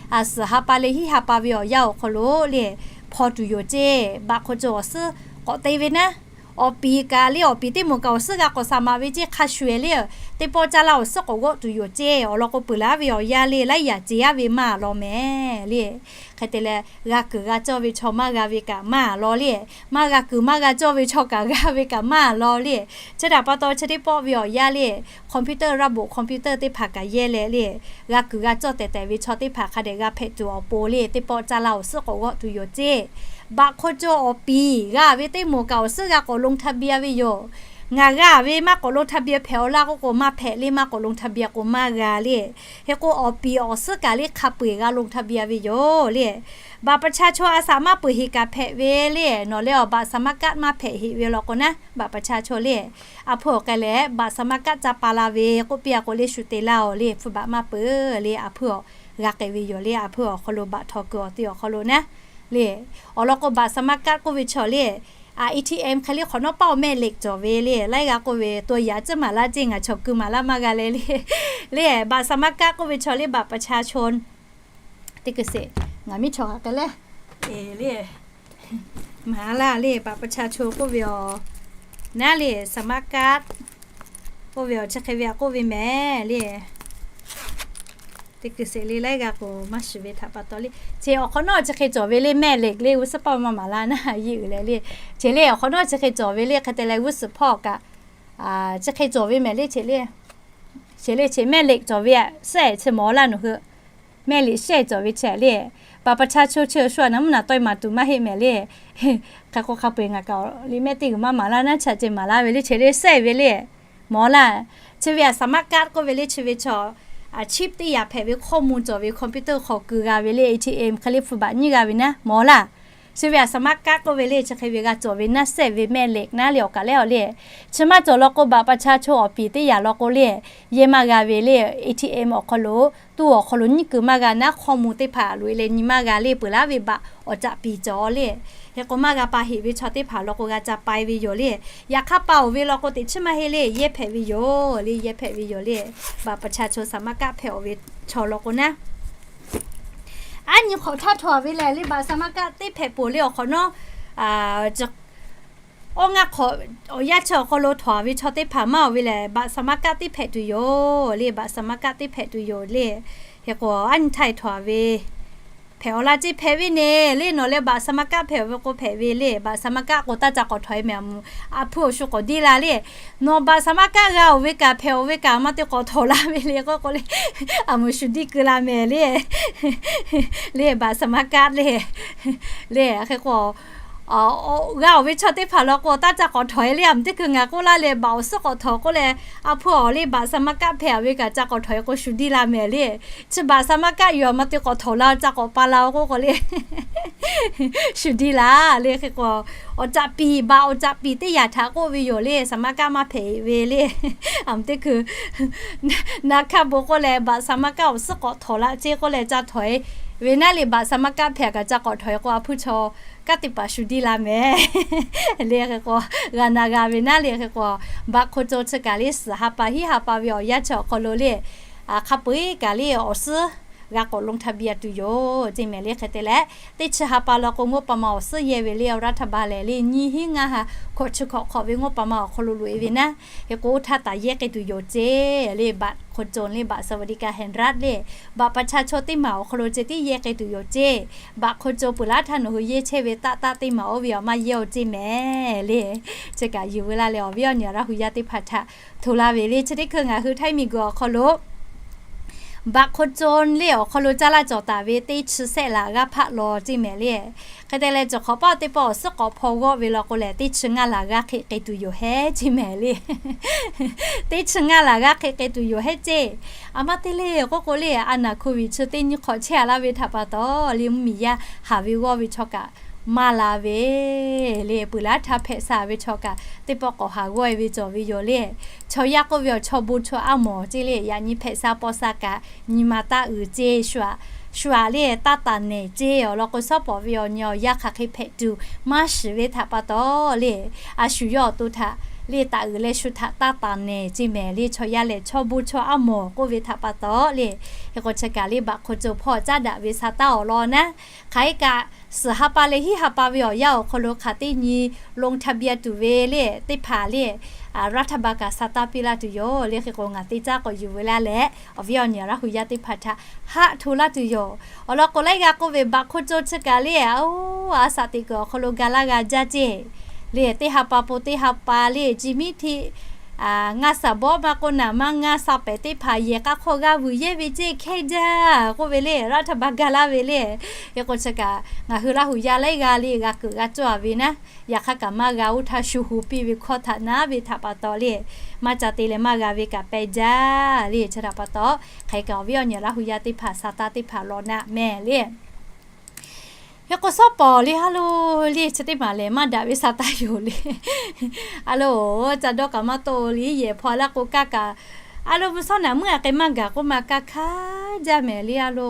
Suhˍ ha pa leh hiˉ ha pa ve awˬ yanˇ awˬ hk'aw lo le, hpaw tuˬ yoˬ ceˇ. บัตรคนจน awˬ suhˉ k'awꞈ te ve naˉ, awˬ piˍ kaꞈ le, awˬ piˍ teˇ moˍ kaꞈ awˬ suhˉ g'a k'awꞈ saˍ maˍ ve ceˇ, hk'a shuˍ ehˍ le, teˇ pawˆ caˇ laˇ awˬ suhˉ k'awꞈ g'awˆ tuˬ yoˬ ceˇ. Awˬ lawn k'o, peuˬ laˇ ve awˬ yanˇ le, laiˉ yaꞈ ceˬ yaˇ ve maˇ law mehˍ le. Hk'e te leh, g'a kuiˬ g'a cawˇ ve chaw maˇ g'a ve kaꞈ maˇ law le. Maˇ g'a kuiˬ maˇ g'a cawˇ ve chaw kaꞈ g'a ve kaꞈ maˇ law le. Chi htaꞈ pa taw, chi teˇ pawˆ ve awˬ yanˇ le, computer ระบบ computer teˇ hpaˍ kaꞈ yehˇ leh le, g'a kuiˬ g'a cawˇ tehˬ tehˬ ve chaw teˇ hpaˍ hk'a dehꞈ g'a hpehꞈ tuˬ awˬ pon le, teˇ pawˆ caˇ laˇ awˬ suhˉ k'awꞈ g'awˆ tuˬ yoˬ ceˇ. บัตรคนจน awˬ piˍ g'a ve teˇ moˍ kaꞈ awˬ suhˉ g'a k'awꞈ ลงทะเบียน ve yoˬ. Ngaˬ g'a ve maˇ k'awꞈ ลงทะเบียน hpehꞈ aw laˇ k'oˆ k'o, maˇ hpehꞈ le, maˇ k'awꞈ ลงทะเบียน k'o maˇ g'a le. Hk'e k'o, awˬ piˍ awˬ suhˉ kaꞈ le hk'a peu eˬ g'a ลงทะเบียน ve yoˬ le. บัตรประชาชน a shaꞈ maˇ peuˬ heˍ kaꞈ hpehꞈ ve le. Nawˬ lehˬ awˬ บัตรสมัคร kaˆ maˇ hpehꞈ heˍ ve law k'o naˉ, บัตรประชาชน le, a hpuiˇ awˬ hk'e leh บัตรสมัคร kaˆ ca pa la ve k'oˆ piˇ a k'o le, shu te laˇ oˬ le, hpu บัตร maˇ peuˬ le, a hpuiˇ awˬ g'a k'ai ve yoˬ le. A hpuiˇ awˬ hk'aw lo บัตร htaw keu awˬ te awˬ hk'aw lo naˉ le. Awˬ lawn k'o, บัตรสมัคร kaˆ k'oˆ ve chaw le, ATM hk'e le hk'awꞈ nawˉ paˆ awˬ แม่เหล็ก cawˬ ve le, laiˉ g'aˇ k'oˆ ve ตัวอย่าง ceˇ maˍ laˇ ceˇ, ngaˬ chaw keu maˍ laˇ maˇ g'a leh le. Le บัตรสหกรณ์ k'oˆ ve chaw le บัตรประชาชน teˇ kuiˬ sheˍ, ngaˬ miˇ chaw hk'aˬ hk'e le, le maˍ laˇ le บัตรประชาชน k'oˆ ve awˬ naˉ le สหกรณ์ k'oˆ ve awˬ chi hk'e ve a k'oˆ ve mehˍ le. Teˇ kuiˬ sheˍ le laiˉ g'aˇ k'o maˇ shiˍ ve htaꞈ pa taw le, chi awˬ hk'awꞈ nawˉ chi hk'e cawˬ ve le แม่เหล็ก le, g'uˇ suhˉ paˆ maˇ maˍ laˇ naˇ yiˇ uiˍ leh le. Chi le awˬ hk'awꞈ nawˉ chi hk'e cawˬ ve le hk'e te leh g'uˇ suhˍ hpawˇ kaꞈ chi hk'e cawˬ ve mehˍ le. Chi le chi แม่เหล็ก cawˬ ve a, shehˆ chi mawˬ laˇ nawˬ hui. แม่เหล็ก shehˆ cawˬ ve chi le, บัตรประชาชน chi shu a naˍ mvuhˇ naˍ taweh maˍ tuˬ maˇ heˆ mehˍ le. Hk'e k'o hk'a peu-eˬ ngaˬ kaꞈ le mehˆ teˇ g'uiˬ maˇ maˍ laˇ naˉ chaꞈ ceh maˍ laˇ ve le. Chi le shehˆ ve le mawˬ laˇ. Chi ve a สหกรณ์ k'oˆ ve le chi ve chaw chip teˇ yaꞈ hpehꞈ ve ข้อมูล cawˬ ve computer hk'aw keu g'a ve le, ATM hk'e le hpu baꞈ nyiˇ g'a ve naˉ mawˬ laˇ. Chi ve a สหกรณ์ k'oˆ ve le chi hk'e ve g'a cawˬ ve naˉ shehˆ ve แม่เหล็ก naˉ le awˬ kaꞈ leh awˬ le. Chi maˇ cawˬ law k'o บัตรประชาชน awˬ piˍ teˇ yaꞈ law k'o le, yehˇ maˇ g'a ve le, ATM awˬ hk'aw lo, tuˇ awˬ hk'aw lo nyiˇ keu maˇ g'a naˉ ข้อมูล teˇ hpaˍ loꞈ e leh nyi maˇ g'a le, peuˬ laˉ ve บัตร awˬ caꞈ piˍ cawˬ le. Hk'e k'o maˇ g'a pa heꞈ ve chaw teˇ hpaˍ law k'o g'a ca pai ve yoˬ le. Yaꞈ hk'aˇ pa oˬ ve law k'o teꞈ chiˉ maˇ heˆ le, yehˇ hpehꞈ ve yoˬ le, yehˇ hpehꞈ ve yoˬ le. บัตรประชาชน สหกรณ์ hpehꞈ oˬ ve chaw law k'o naˉ, aˉ nyi hk'awꞈ htaˇ htawnˍ ve lehˬ le บัตรสหกรณ์ teˇ hpehꞈ poˬ le awˬ hk'awꞈ nawˉ, awˇ ngaˇ hk'awꞈ awˬ yanˇ chi awˬ hk'aw lo htawnˍ ve chaw teˇ hpaˍ maˇ oˬ ve lehˬ บัตรสหกรณ์ teˇ hpehꞈ tuˬ yoˬ le, บัตรสหกรณ์ teˇ hpehꞈ tuˬ yoˬ le. Hk'e k'o aˉ nyi htaˇ htawnˍ ve hpehꞈ awˬ laˇ ceˇ, hpehꞈ ve neˬ le, nawˬ leh บัตรสหกรณ์ hpehꞈ oˬ ve k'o hpehꞈ ve le, บัตรสหกรณ์ k'o taˇ ca k'awꞈ htawnˍ e mehˍ a mvuhˇ, a hpuˇ awˬ shu k'awꞈ diˇ la le. Nawˬ บัตรสหกรณ์ g'a oˬ ve kaꞈ hpehꞈ oˬ ve kaꞈ maˇ te k'awꞈ htawnˍ laˇ ve le k'oˆ k'o le, a mvuhˇ shu diˇ keu la mehˍ le. Le บัตรสหกรณ์ le, le hk'e k'o g'a oˬ ve chaw teˇ hpaˍ law k'o taˇ ca k'awꞈ htawnˍ e le, a mvuhˇ teˇ hkui ngaˬ k'oˆ laˇ leh บัตร awˬ suhˉ k'awꞈ htawnˍ k'oˆ leh, a hpuˇ awˬ le บัตรสหกรณ์ hpehꞈ ve kaꞈ ca k'awꞈ htawnˍ e k'o shu diˇ la mehˍ le. Chi บัตรสหกรณ์ yoˬ maˇ te k'awꞈ htawnˍ la ca k'awꞈ pa la k'oˆ k'o le, shu diˇ la le. Hk'e k'o awˬ caꞈ piˍ บัตร awˬ caꞈ piˍ teˇ yaꞈ htaꞈ k'oˆ ve yoˬ le, สหกรณ์ maˇ hpehꞈ ve le. A mvuhˇ teˇ hkui naˍ hkaˇ bon k'oˆ leh บัตรสหกรณ์ awˬ suhˉ k'awꞈ htawnˍ la ceˇ k'oˆ leh ca htawnˍ e ve naˉ le, บัตรสหกรณ์ hpehꞈ kaꞈ ca k'awꞈ htawnˍ e k'o a hpuˇ chaw kanˉ teˇ hpaˍ shu diˇ la mehˍ le. Hk'e k'o g'a na g'a ve naˉ le. Hk'e k'o บัตรคนจน chi kaꞈ le suhˍ ha pa hiˉ ha pa ve awˬ yanˇ chi awˬ hk'aw lo le, hk'a peu-eˬ kaꞈ le awˬ suhˉ g'a k'awꞈ ลงทะเบียน tuˬ yoˬ ceˇ mehˍ le. Hk'e te leh teˇ chi ha pa law k'o งบประมาณ awˬ suhˉ yehˇ ve le, รัฐบาล lehˬ le nyiˇ hinˉ ngaˇ ha hkawꞈ chi hkawꞈ hk'awꞈ ve งบประมาณ awˬ hk'aw lo loꞈ e ve naˉ, hk'e k'o oˇ htaˇ taˍ yehˇ k'ai tuˬ yoˬ ceˇ le. บัตรคนจน le บัตรสวัสดิการแห่งรัฐ le, บัตรประชาชน teˇ maˬ awˬ hk'aw lo ceh tiˉ yehˇ k'ai tuˬ yoˬ ceˇ. บัตรคนจน peuˬ laˉ htaˇ nawˬ hui yehˇ chehˇ ve taˆ taˆ teˇ maˬ oˇ ve awˬ maˇ yehˇ oˬ ceˇ mehˍ le. Chi kaꞈ yuˬ veu laˇ leh awˬ viˉ awˬ nyi Laˇ hu yaˇ teˇ hpaˍ htaꞈ hto laˇ ve le. Chi teˇ hkui ngaˬ hui ไทย miˬguiˬ awˬ hk'aw lo บัตรคนจน le awˬ hk'aw lo caˇ laˇ cawˬ taˍ ve teˇ chi sehˆ laꞈ g'aˇ hpaˆ law ceˇ mehˍ le. Hk'e te leh cawˬ hk'awꞈ paˆ teˇ pawˆ awˬ suhˉ k'awꞈ hpaw g'awˆ ve law k'o lehˬ, teˇ chi ngaˇ laꞈ g'aˇ hk'e k'ai tuˬ yoˬ hehˉ ceˇ mehˍ le. Teˇ chi ngaˇ laꞈ g'aˇ hk'e k'ai tuˬ yoˬ hehˉ ceˇ. A maˇ te le k'oˆ k'o le, a naˬ โควิด chi teˇ nyiˇ hk'awꞈ chehˇ a laˇ ve htaꞈ pa taw le, mvuhˇmiˬ yaˇ haˍ ve g'awˇ ve chaw kaꞈ maˇ la ve le, peuˬ laˉ htaˇ hpehꞈ sha ve chaw kaꞈ teˇ pawˆ k'awꞈ haˍ g'awˇ e ve cawˬ ve yoˬ le. Chaw yaˇ k'oˆ ve awˬ chaw bon chaw aˉ mawˬ ceˇ le, yaꞈ nyi hpehꞈ sha paw sha kaꞈ nyi ma taˇ uiˍ ceˇ, shu aꞈ, shu aꞈ le taˇ taˍ nehˬ ceˇ. Awˬ lawn k'o shawˉ pawˍ ve awˬ nyi awˬ yanˇ hk'aˬ hk'e hpehꞈ tuˬ maˇ shiˍ ve htaꞈ pa taw le, a shu yawˇ awˬ to htaꞈ le taˍ uiˍ leh shu htaꞈ taˇ taˍ nehˬ ceˇ mehˍ le. Chaw yaˇ lehˬ chaw bon chaw aˉ mawˬ k'oˆ ve htaꞈ pa taw le, hk'e k'o chi kaꞈ le บัตรคนจน hpawˇ caˉ daꞈ ve sha taˉ awˬ lawn naˉ, hk'aˬ hk'e kaꞈ suhˍ ha pa leh hiˉ ha pa ve awˬ yanˇ awˬ hk'aw lo hk'aˬ teˇ nyi ลงทะเบียน tuˬ ve le teˇ hpaˍ le, รัฐบาล kaꞈ sha taˉ piˇ laˇ tuˬ yoˬ le. Hk'e k'o ngaˬ teˇ caˉ k'awꞈ yuˬ veu laˇ leh awˬ viˉ awˬ nyi Laˇ hu yaˇ teˇ hpaˍ htaꞈ haˆ hto laˇ tuˬ yoˬ. Awˬ lawn k'o laiˉ g'aˇ k'oˆ ve บัตรคนจน chi kaꞈ le, a oˇ a shaꞈ teꞈ kuiˬ awˬ hk'aw lo ga laˇ g'a jaˇ ceˇ le, teˇ ha pa po teˇ ha pa le, chi miˉ htiˆ ngaˇ shaˍ bawˆ maˇ k'oˆ naˍ maˇ ngaˇ sha pehˍ teˇ hpaˍ yehˬ k'a hk'aw g'a vuiˬ yehˇ ve ceˇ hkehˇ jaˇ k'oˆ ve le, รัฐบาล ga laˇ ve le. Hk'e k'o chi kaꞈ ngaˬ hui Laˇ hu yaˇ laiˉ g'aˇ le g'a keunˍ g'a cawˇ a ve naˉ, yaꞈ hk'aˇ kaꞈ maˇ g'a oˇ htaˇ shu hu piˇ ve hkawˇ htaꞈ naˉ ve htaꞈ pa taw le, maˇ ca te leh maˇ g'a ve kaꞈ pehˇ jaˇ le. Chi htaꞈ pa taw hk'aˬ hk'e kaꞈ awˬ viˉ awˬ nyi Laˇ hu yaˇ teˇ hpaˍ sha taˉ teˇ hpaˍ law naˆ mehˍ le. Hk'e k'o shawˉ pawˍ le, a lo le chi teˇ maˬ lehˬ maˇ daꞈ ve sha taˉ yoˬ le. A lo, ca dawˇ kaꞈ maˇ tawˆ le, yehˬ hpaw laˇ k'o kaˇ kaꞈ, a lo mvuhˇ shawˉ naˍ meuˇ a hk'e maˇ gaˬ k'oˆ ma kaˇ hkaˇ jaˇ mehˍ le. A lo,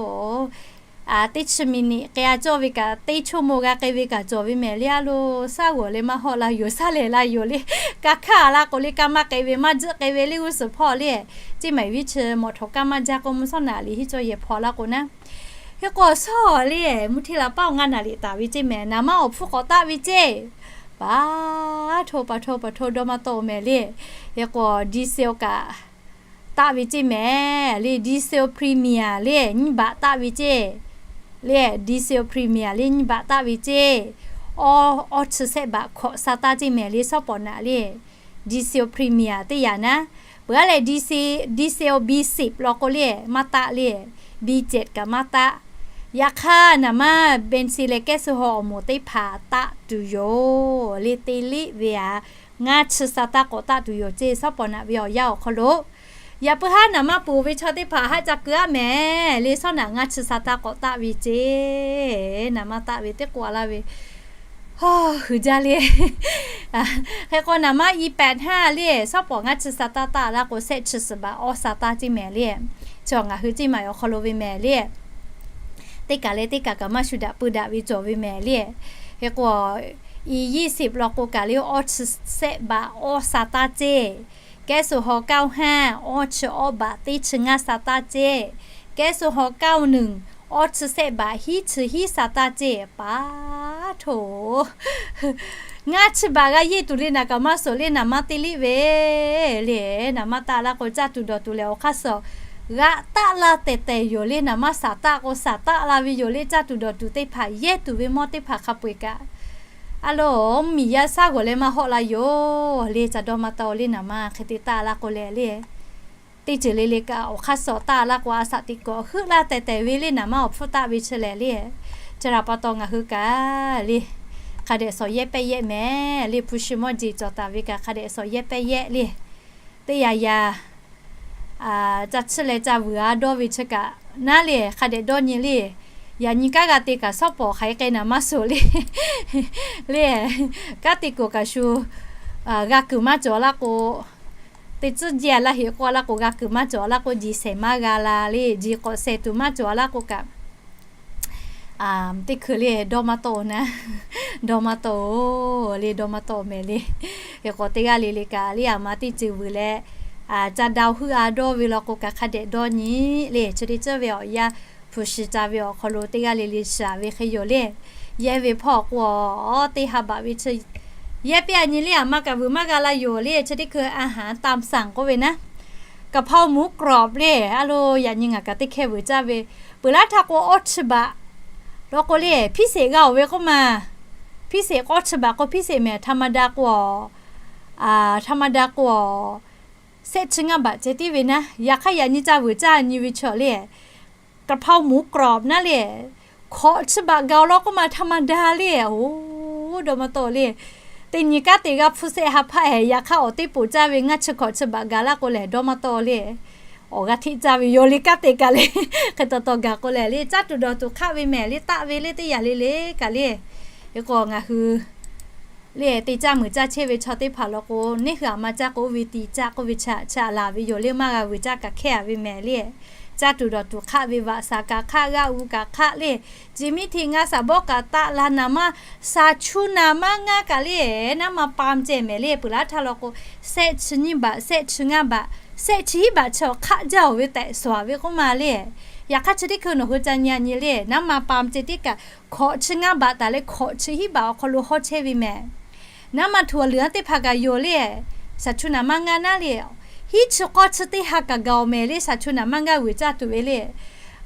teˇ chi miˬ niꞈ k'ai-a cawˇ ve kaꞈ, teˇ ชั่วโมง g'a k'ai ve kaꞈ cawˬ ve mehˍ le. A lo, shaˉ g'awˬ leh maˇ hawˆ la yoˬ, shaˉ lehˬ la yoˬ le. Ka hkaˇ la k'o le, ka maˇ k'ai ve, maˇ tzuhˆ k'ai ve le, g'uˇ suhˍ hpawˇ le. Ceˇ maˬ viˉ chi mawꞈ htawnˍ kaˇ maˇ jaˇ k'o, mvuhˇ shawˉ naꞈ liꞈ hiˉ cawˇ yehˬ hpaw la k'o naˉ, hk'e k'o shaˉ le, mvuhˇ hteˇ la paˉ awˬ ngaˇ naˍ liꞈ taˍ ve ceˇ mehˍ. Naˍ manˇ awˬ hpfuhˇ k'awꞈ taˆ ve ceˇ. Pa hto pa hto pa hto dawˇ maˇ tawˆ-oˬ mehˍ le. Hk'e k'o diesel kaꞈ taˆ ve ceˇ mehˍ le, diesel premium le, nyiˇ baꞈ taˆ ve ceˇ le, diesel premium le, nyiˇ baꞈ taˆ ve ceˇ. Awˇ, awˇ chi sehˆ baꞈ hkawꞈ sha taˇ ceˇ mehˍ le, shawˉ pawˍ naꞈ le. Diesel premium teˇ yanˇ naˉ, peuˬ-a leh diesel, diesel B สิบ law k'o le maˇ taˆ le, B เจ็ด kaꞈ maˇ taˆ. Yaꞈ hk'aˇ naˍ manˇ เบนซิน leh แก๊สโซฮอล์ awˬ moˍ teˇ hpaˍ taˆ tuˬ yoˬ le, teˇ liˆ ve-a, ngaˇ chi sha taˇ k'awꞈ taˆ tuˬ yoˬ ceˇ, shawˉ pawˍ naꞈ ve awˬ yanˇ awˬ hk'aw lo. Yaꞈ puiˉ haˉ naˍ manˇ ponˬ ve chaw teˇ hpaˍ haˆ ca keu-a mehˍ le, shawˉ naꞈ ngaˇ chi sha taˇ k'awꞈ taˆ ve ceˇ. Naˍ manˇ taˆ ve teˇ k'oˆ-a laˇ ve, hawˇ, hui jaˇ le. Hk'e k'o naˍ manˇ อีแปดห้า le, shawˉ pawˍ ngaˇ chi sha taˇ taˆ laˇ k'o, sehˆ chi suhˍ baꞈ awˇ sha taˇ ceˇ mehˍ le. Chaw ngaˬ hui ceˇ maˬ awˬ hk'aw lo ve mehˍ le. Teˇ kaˬ leh teˇ kaˬ kaꞈ maˇ shu daꞈ pui daꞈ ve cawˬ ve mehˍ le. Hk'e k'o, อียี่สิบ law k'o kaꞈ le, awˇ chi sehˆ baꞈ awˇ sha taˇ ceˇ. แก๊สโซฮอล์ เก้าห้า awˇ chi awˇ baꞈ teˇ chi ngaˇ sha taˇ ceˇ. แก๊สโซฮอล์ เก้าหนึ่ง awˇ chi sehˆ baꞈ hiˉ chi hiˉ sha taˇ ceˇ. Pa hto, ngaˇ chi baꞈ g'a yeˇ tuˬ le naˍ kaꞈ maˇ suhˍ le, naˍ manˇ teˇ liˆ ve le. Naˍ manˇ taˆ laˇ k'o, caˇ tuˬ dawˬ tuˬ lehˬ awˬ hk'aˇ suh g'aꞈ taˆ la tehˬ tehˬ yoˬ le. Naˍ manˇ shaˍ taˆ k'o shaˍ taˆ la ve yoˬ le. Caˇ tuˬ dawˬ tuˬ teˇ hpaˍ yehˇ tuˬ ve mawˇ teˇ hpaˍ hk'a peu-eˬ kaꞈ, a lo, miˬ yaˇ shaˉ g'awˬ leh maˇ hawˆ la yoˬ le. Ca dawˇ maˇ tawˆ le, naˍ manˇ hk'e te taˆ laˇ k'o leh le, teˇ ceuˬ le le kaꞈ awˬ hk'aˇ suh taˆ laˇ k'o, a shaꞈ teꞈ kuiˬ heuˆ laˇ tehˬ tehˬ ve le, naˍ manˇ awˬ hpfuhˇ taˆ ve chi lehˬ le. Chi htaꞈ pa taw ngaˬ hui kaꞈ le, hk'a dehꞈ shawˍ yehˇ pehˇ yehˆ mehˍ le. Hpu shi mawˇ jeˬ cawˬ taˍ ve kaꞈ hk'a dehꞈ shawˍ yehˇ pehˇ yehˆ le. Teˇ yanˇ yanˇ ca chiˇ leh ca vuiˬ-a dawˇ ve chi kaꞈ naˉ le, hk'a dehꞈ dawˇ nyi le. Yaꞈ nyi kanˉ g'a te kaꞈ shawˉ pawˍ hk'aˬ hk'e k'ai naˍ manˇ suhˍ le. Le, kanˉ te kuiˬ kaꞈ shu g'a kuiˬ maˇ cawˬ laˇ k'o, teˇ tcuhˉ jehˇ laˇ heꞈ k'oˆ laˇ k'o, g'a kuiˬ maˇ cawˬ laˇ k'o, jeˬ shehˍ maˇ g'a la le. Jeˬ k'awꞈ shehˍ tuˬ maˇ cawˬ laˇ k'o kaꞈ, teˇ hkui le dawˇ maˇ tawˆ-oˬ naˉ, dawˇ maˇ tawˆ-oˬ le, dawˇ maˇ tawˆ-oˬ mehˍ le. Hk'e k'o teˇ g'aˇ le le kaꞈ le, a ma teˇ ceuˬ vuiˬ leh ca dawˇ heuˆ-a dawˇ ve law k'o kaꞈ hk'a dehꞈ dawˇ nyi le. Chi teˇ ceuˬ ve awˬ yanˇ hpu shi ca ve awˬ hk'aw lo teˇ g'aˇ le le shiˍ ve hk'e yoˬ le. Yehˇ ve hpawˇ k'o, teˇ ha baꞈ ve chi yehˇ piˇ-a nyi le, a ma kaꞈ vuiˬ maˇ g'a la yoˬ le. Chi teˇ hkui อาหารตามสั่ง k'oˆ ve naˉ, กะเพราหมูกรอบ le. A lo, yaꞈ nyi ngaˬ kaꞈ teˇ hkehˇ vuiˬ caˇ ve, peuˬ laˇ htaˇ k'o awˇ chi baꞈ law k'o le, พิเศษ g'a-oˬ ve k'oˆ ma. พิเศษ k'o awˇ chi baꞈ k'o พิเศษ mehˍ, ธรรมดา k'o, ธรรมดา k'o, sehˆ chi ngaˇ baꞈ ceh tiˉ ve naˉ. Yaꞈ hk'aˇ yaꞈ nyi ca vuiˬ caˇ nyi ve chaw le, กะเพราหมูกรอบ naˉ le, hkawꞈ chi baꞈ gaˬ-oˬ law k'oˆ ma ธรรมดา le. Oˬ, dawˇ maˇ tawˆ le. Teˇ nyi kanˉ te g'a hpu shehˆ ha hpaˆ-e, yaꞈ hk'aˇ awˬ teˇ poˍ caˇ ve ngaˇ chi hkawꞈ chi baꞈ gaˬ laˇ k'o lehˬ, dawˇ maˇ tawˆ le. Awˬ g'aˇ hteˆ caˇ ve yoˬ le, kanˉ te kaꞈ le. Hk'e taw taw gaˬ k'o lehˬ le, caˇ tuˬ dawˬ tuˬ hk'aˆ ve mehˍ le, taˆ ve le, teˇ yanˇ le le kaꞈ le. Hk'e k'o ngaˬ hui le te caˇ meuˬ caˇ chehˇ ve chaw teˇ hpaˍ law k'o, neˇ hui a ma caˇ k'o oˇ ve tiꞈ caˇ k'oˆ ve chi, chi a laˬ ve yoˬ le, maˇ g'a vuiˬ caˇ kaꞈ hkehˇ-a ve mehˍ le. Caˇ tuˬ dawˬ tuˬ hk'aˆ ve, vaꞈ shaˍ kaꞈ hk'aˆ, g'aˇ u kaꞈ hk'aˆ le. Ji miˇ hteꞈ ngaˇ shaˍ bawˆ kaꞈ taˆ la, naˍ manˇ shaˍ chu naˍ manˇ ngaˇ kaꞈ le, naˉ ma pa ceh mehˍ le. Peuˬ laˇ htaˇ law k'o, sehˆ chi nyiˇ baꞈ, sehˆ chi ngaˇ baꞈ, sehˆ chi hiˉ baꞈ chi awˬ hk'aˆ jaˇ-oˬ ve tehꞈ shawˍ ve k'oˆ ma le. Yaꞈ hk'aˇ chi teˇ hkui nawˬ hui ca nyi-a nyi le, naˉ ma pa ceh tiˉ kaꞈ hkawꞈ chi ngaˇ baꞈ taˍ leh hkawꞈ chi hiˉ baꞈ awˬ hk'aw lo hawˉ chehˇ ve mehˍ. Naˉ ma htuꞈ awˬ leuˬ-anˉ teˇ hpaˍ kaꞈ yoˬ le. Shaˍ chu naˍ manˇ ngaˇ naˉ le, hiˉ chi k'awˇ chi teˇ ha kaꞈ gaˬ-oˬ mehˍ le. Shaˍ chu naˍ manˇ ngaˇ vuiˬ caˇ tuˬ ve le.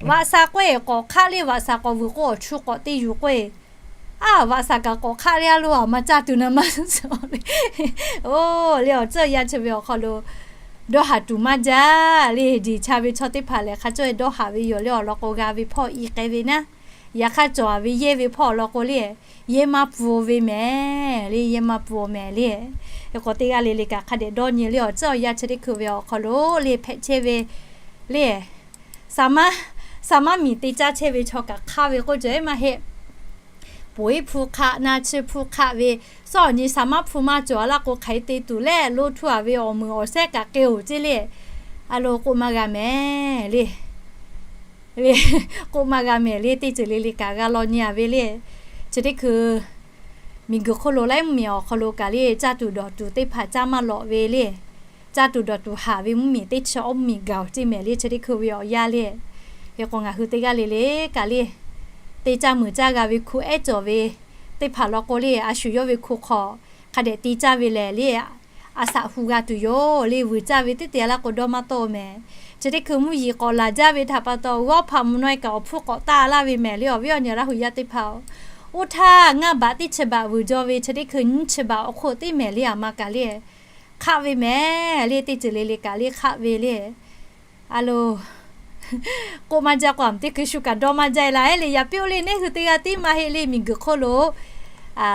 Vaꞈ shaˍ k'oˆ-e k'awꞈ hk'aˆ le, vaꞈ shaˍ k'awꞈ vuiˬ k'o awˬ chu k'awꞈ te yuˬ k'oˆ-e. A, vaꞈ shaˍ kaꞈ k'awꞈ hk'aˆ le, a lo, a ma caˇ tuˬ naˍ manˇ suhˍ le. Oˬ, le awˬ tcuhˇ yaˇ chi ve awˬ hk'aw lo dawˇ haˍ tuˬ maˇ jaˇ le. Jeˬ cha ve chaw teˇ hpaˍ lehˬ hk'a cawˇ-e dawˇ haˍ ve yoˬ le. Awˬ lawn k'o g'a ve hpawˇ i k'ai ve naˉ. Yaꞈ hk'aˇ cawˬ-a ve yehˇ ve hpawˇ awˬ lawn k'o le, yehˇ maˇ pfuhˇ-oˬ ve mehˍ le, yehˇ maˇ pfuhˇ-oˬ mehˍ le. Hk'e k'o teˇ g'aˇ le le kaꞈ hk'a dehꞈ dawˇ nyi le, awˬ tcuhˇ awˬ yaˇ chi teˇ hkui ve awˬ hk'aw lo le hpehꞈ chehˇ ve le. Saˍ maˇ, saˍ maˇ miˬ te caˇ chehˇ ve chaw kaꞈ hk'aˇ ve k'oˆ cawˬ-e maˇ heˆ. Poˬ iˉ hpu hk'aˆ, na chi hpu hk'aˆ ve, suhˉ awˬ nyi saˍ maˇ hpu maˇ cawˬ-a laˇ k'o hk'aˬ hk'e te tuˬ leh lo htuˇ-a ve awˬ meuˍ awˬ shehˉ kaꞈ k'ai-oˬ ceˇ le. A lo k'oˆ maˇ g'a mehˍ le. le, k'oˆ maˇ g'a mehˍ le, teˇ ceuˬ le le kaꞈ g'a law nyi a ve le. Chi teˇ hkui miˬguiˬ hk'oˆ lo laiˉ mvuhˇmiˬ awˬ hk'aw lo kaꞈ le, caˇ tuˬ dawˬ tuˬ teˇ hpaˍ caˇ maˇ lawꞈ ve le. Caˇ tuˬ dawˬ tuˬ haꞈ ve mvuhˇmiˬ teˇ chi awˇ mvuhˇmiˬ gaˬ-oˬ ceˇ mehˍ le, chi teˇ hkui ve awˬ yanˇ le. Hk'e k'o ngaˬ hui teˇ g'aˇ le le kaꞈ le, teˇ caˇ muiˬ caˇ g'a ve hku ehˉ cawˬ ve teˇ hpaˍ law k'o le, a shu yawˇ ve hku hk'aw hk'a dehꞈ te caˇ ve lehˬ le, a saꞈ hu g'a tuˬ yoˬ le. Vuiˬ caˇ ve teˇ te a laˇ k'o dawˇ maˇ tawˆ mehˍ. Chi teˇ hkui mvuhˇ yeˬ k'awꞈ laˬ jaˇ ve htaꞈ pa taw, g'awˇ hpaꞈ mvuhˇ naw e kaꞈ awˬ hpfuhˇ k'awꞈ taˆ laˇ ve mehˍ le. Awˬ viˉ awˬ nyi Laˇ hu yaˇ teˇ hpaˍ-oˬ, oˇ htaˇ ngaˇ baꞈ teˇ chi baꞈ vuiˬ jaw ve chi teˇ hkui nyiˇ chi baꞈ awˬ hk'oˆ teˇ mehˍ le, aˬ ma kaꞈ le hk'aˆ ve mehˍ le. Teˇ ceuˬ le le kaꞈ le hk'aˆ ve le. A lo, k'oˆ maˇ jaˇ k'o, aˬ teˇ hkui shu kaꞈ dawˇ maˇ jaˇ e la e le. Yaꞈ piˇ oˇ le, neˇ hui teˇ g'aˇ tiˉ maˇ heˆ le, miˬguiˬ hk'oˆ lo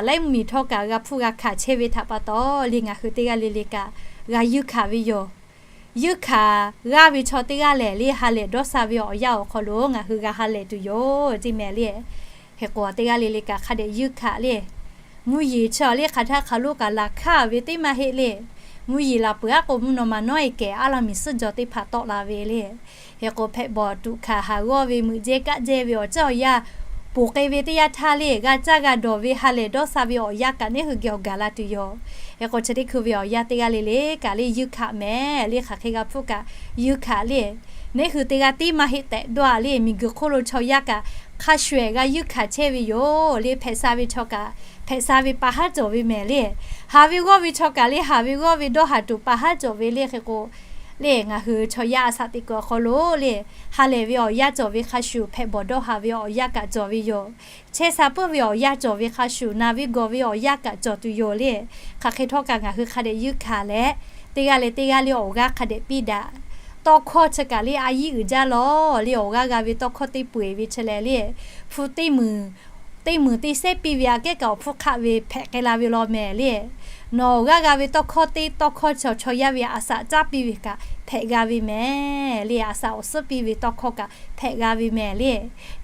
laiˉ mvuhˇmiˬ htawˇ kaꞈ g'a hpfuhˇ g'a hkanˍ chehˇ ve htaꞈ pa taw le, ngaˬ hui teˇ g'aˇ le le kaꞈ g'a yuˇ hkanˍ ve yoˬ. Yuˇ hkanˍ g'aˇ ve chaw teˇ g'aˇ lehˬ le, ha lehˬ dawˇ sha ve awˬ yanˇ awˬ hk'aw lo ngaˬ hui g'a ha lehˬ tuˬ yoˬ ceˇ mehˍ le. Hk'e k'o teˇ g'aˇ le le kaꞈ hk'a dehꞈ yuˇ hkanˍ le. Mvuhˇ yeˬ chi awˬ le hk'aˬ htaˇ hk'aˬ lo kaꞈ laˬ hkanˍ ve teˇ maˇ heˆ le. Mvuhˇ yeˬ laˬ peuˬ aˉ k'o, mvuhˇ naw ma nawˉ e kehˬ aˉ laˇ miˬ suhˉ jaw teˇ hpaˍ tawˆ la ve le. Hk'e k'o hpehꞈ bawˬ tuꞈ hkanˍ haˍ g'awˇ ve meuꞈ jehˇ kaˆ jehˇ ve awˬ ceuˬ awˬ yanˇ poˬ k'ai ve teˇ yanˇ htaˇ le, g'a caˇ g'a dawˬ ve ha lehˬ dawˇ sha ve awˬ yanˇ kaꞈ neˇ hui geh awˬ gaˬ la tuˬ yoˬ. Hk'e k'o chi teˇ hkui ve awˬ yanˇ teˇ g'aˇ le le kaꞈ le yuˇ hkanˍ mehˍ le. Hk'aˬ hk'e g'a hpfuhˇ kaꞈ yuˇ hkanˍ le. Neˇ hui teˇ g'aˇ tiˉ maˇ heˆ tehꞈ dawˇ a le, miˬguiˬ hk'oˆ lo chaw yaˇ kaꞈ hk'a shuˍ ehˍ g'a yuˇ hkanˍ chehˇ ve yoˬ le. Hpehꞈ sha ve chaw kaꞈ hpehꞈ sha ve pa haˉ cawˬ ve mehˍ le. Haˍ ve g'awˇ ve chaw kaꞈ le, haˍ ve g'awˇ ve dawˇ haˍ tuˬ pa haˉ cawˬ ve le. Hk'e k'o le, ngaˬ hui chaw yaˇ a shaꞈ teꞈ kuiˬ awˬ hk'aw lo le, ha lehˬ ve awˬ yanˇ cawˬ ve hk'a shuˍ, hpehꞈ bawˬ dawˇ haˍ ve awˬ yanˇ kaꞈ cawˬ ve yoˬ. Chehˇ sha puiˉ ve awˬ yanˇ cawˬ ve hk'a shuˍ, naˬ ve gawˬ ve awˬ yanˇ kaꞈ cawˬ tuˬ yoˬ le. Hk'aˬ hk'e htawˇ kaꞈ ngaˬ hui hk'a dehꞈ yuˇ hkanˍ leh, teˇ g'aˇ leh teˇ g'aˇ le awˬ g'aˇ hk'a dehꞈ piˇ daꞈ. Tawˇ hkawˇ chi kaꞈ le a yiˉ uiˍ jaˇ lawˬ le, awˬ g'aˇ g'a ve tawˇ hkawˇ teˇ peu eˬ ve chi lehˬ le, hpu teˇ muiˬ teˇ muiˬ teˇ sehˉ piˇ ve aꞈ kehˉ kaꞈ awˬ hpfuhˇ hk'aˆ ve hpehꞈ k'ai la ve law mehˍ le. Nawˬ awˬ g'aˇ g'a ve tawˇ hkawˇ teˇ tawˇ hkawˇ chi chaw yaˇ ve a shaꞈ caˉ piˇ ve kaꞈ hpehꞈ g'a ve mehˍ le. A shaꞈ awˬ suhˉ piˇ ve tawˇ hkawˇ kaꞈ hpehꞈ g'a ve mehˍ le.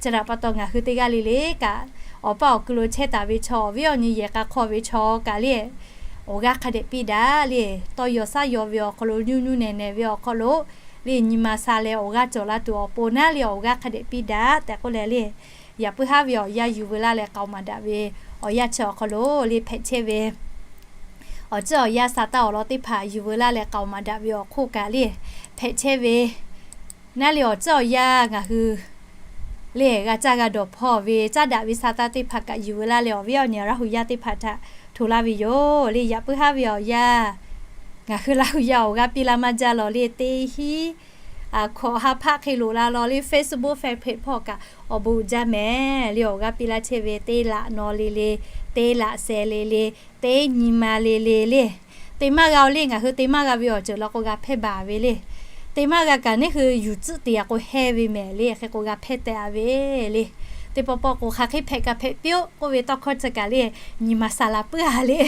Chi htaꞈ pa taw ngaˬ hui teˇ g'aˇ le le kaꞈ, awˬ paˇ awˬ ku lo chehˇ taˍ ve chaw, awˬ viˉ awˬ nyi yehˬ k'a hk'aw ve chaw kaꞈ le, awˬ g'aˇ hk'a dehꞈ piˇ daꞈ le. Tawˇ yaw shaˉ yaw ve awˬ hk'aw lo, nyu nyu nehˬ nehˬ ve awˬ hk'aw lo le, nyi ma sha leh awˬ g'aˇ cawˬ la tuˬ awˬ pon naˉ le, awˬ g'aˇ hk'a dehꞈ piˇ daꞈ tehꞈ k'oˆ leh le, yaꞈ puiˉ haˉ ve awˬ yanˇ yuˬ veu laˇ leh k'aoˍ maˍ daꞈ ve awˬ yanˇ chi awˬ hk'aw lo le hpehꞈ chehˇ ve awˬ ceuˬ awˬ yanˇ sa taˇ awˬ lawn teˇ hpaˍ yuˬ veu laˇ leh k'aoˍ maˍ daꞈ ve awˬ hk'oˆ kaꞈ le hpehꞈ chehˇ ve naˉ le, awˬ ceuˬ awˬ yanˇ ngaˬ hui le g'a caˇ g'a dawˬ hpawˇ ve caˉ daꞈ ve sa taˇ teˇ hpaˍ kaꞈ yuˬ veu laˇ leh, awˬ viˉ awˬ nyi Laˇ hu yaˇ teˇ hpaˍ htaꞈ hto laˇ ve yoˬ le. Yaꞈ puiˉ haˉ ve awˬ yanˇ ngaˬ hui Laˇ hu yaˇ awˬ g'aˇ piˇ laˇ maˇ jaˇ lawˬ le, teˇ hinˉ hkawꞈ ha hpaˆ hk'e loꞈ la lawˬ le, Facebook fan page hpawˇ kaꞈ awˬ bon uiˍ jaˇ mehˍ le. Awˬ g'aˇ piˇ laˇ chehˇ ve teˇ laꞈ naw le le, teˇ laꞈ sheh le le, teˇ nyi ma le le le, te maˇ g'a-o le. Ngaˬ hui te maˇ g'a ve awˬ ceuˬ law k'o g'a hpehˇ baˬ ve le. Te maˇ g'a kaꞈ neˇ hui yuˬ tcuhˆ te a k'o hehˇ ve mehˍ le. Hk'e k'o g'a hpehˇ teh a ve le. Teˇ pawˆ pawˆ k'o hk'aˬ hk'e hpehꞈ kaꞈ hpehꞈ piˇ-oˆ k'oˆ ve tawˇ hkawˇ chi kaꞈ le, nyi ma saˍ laˍ puiˉ a le.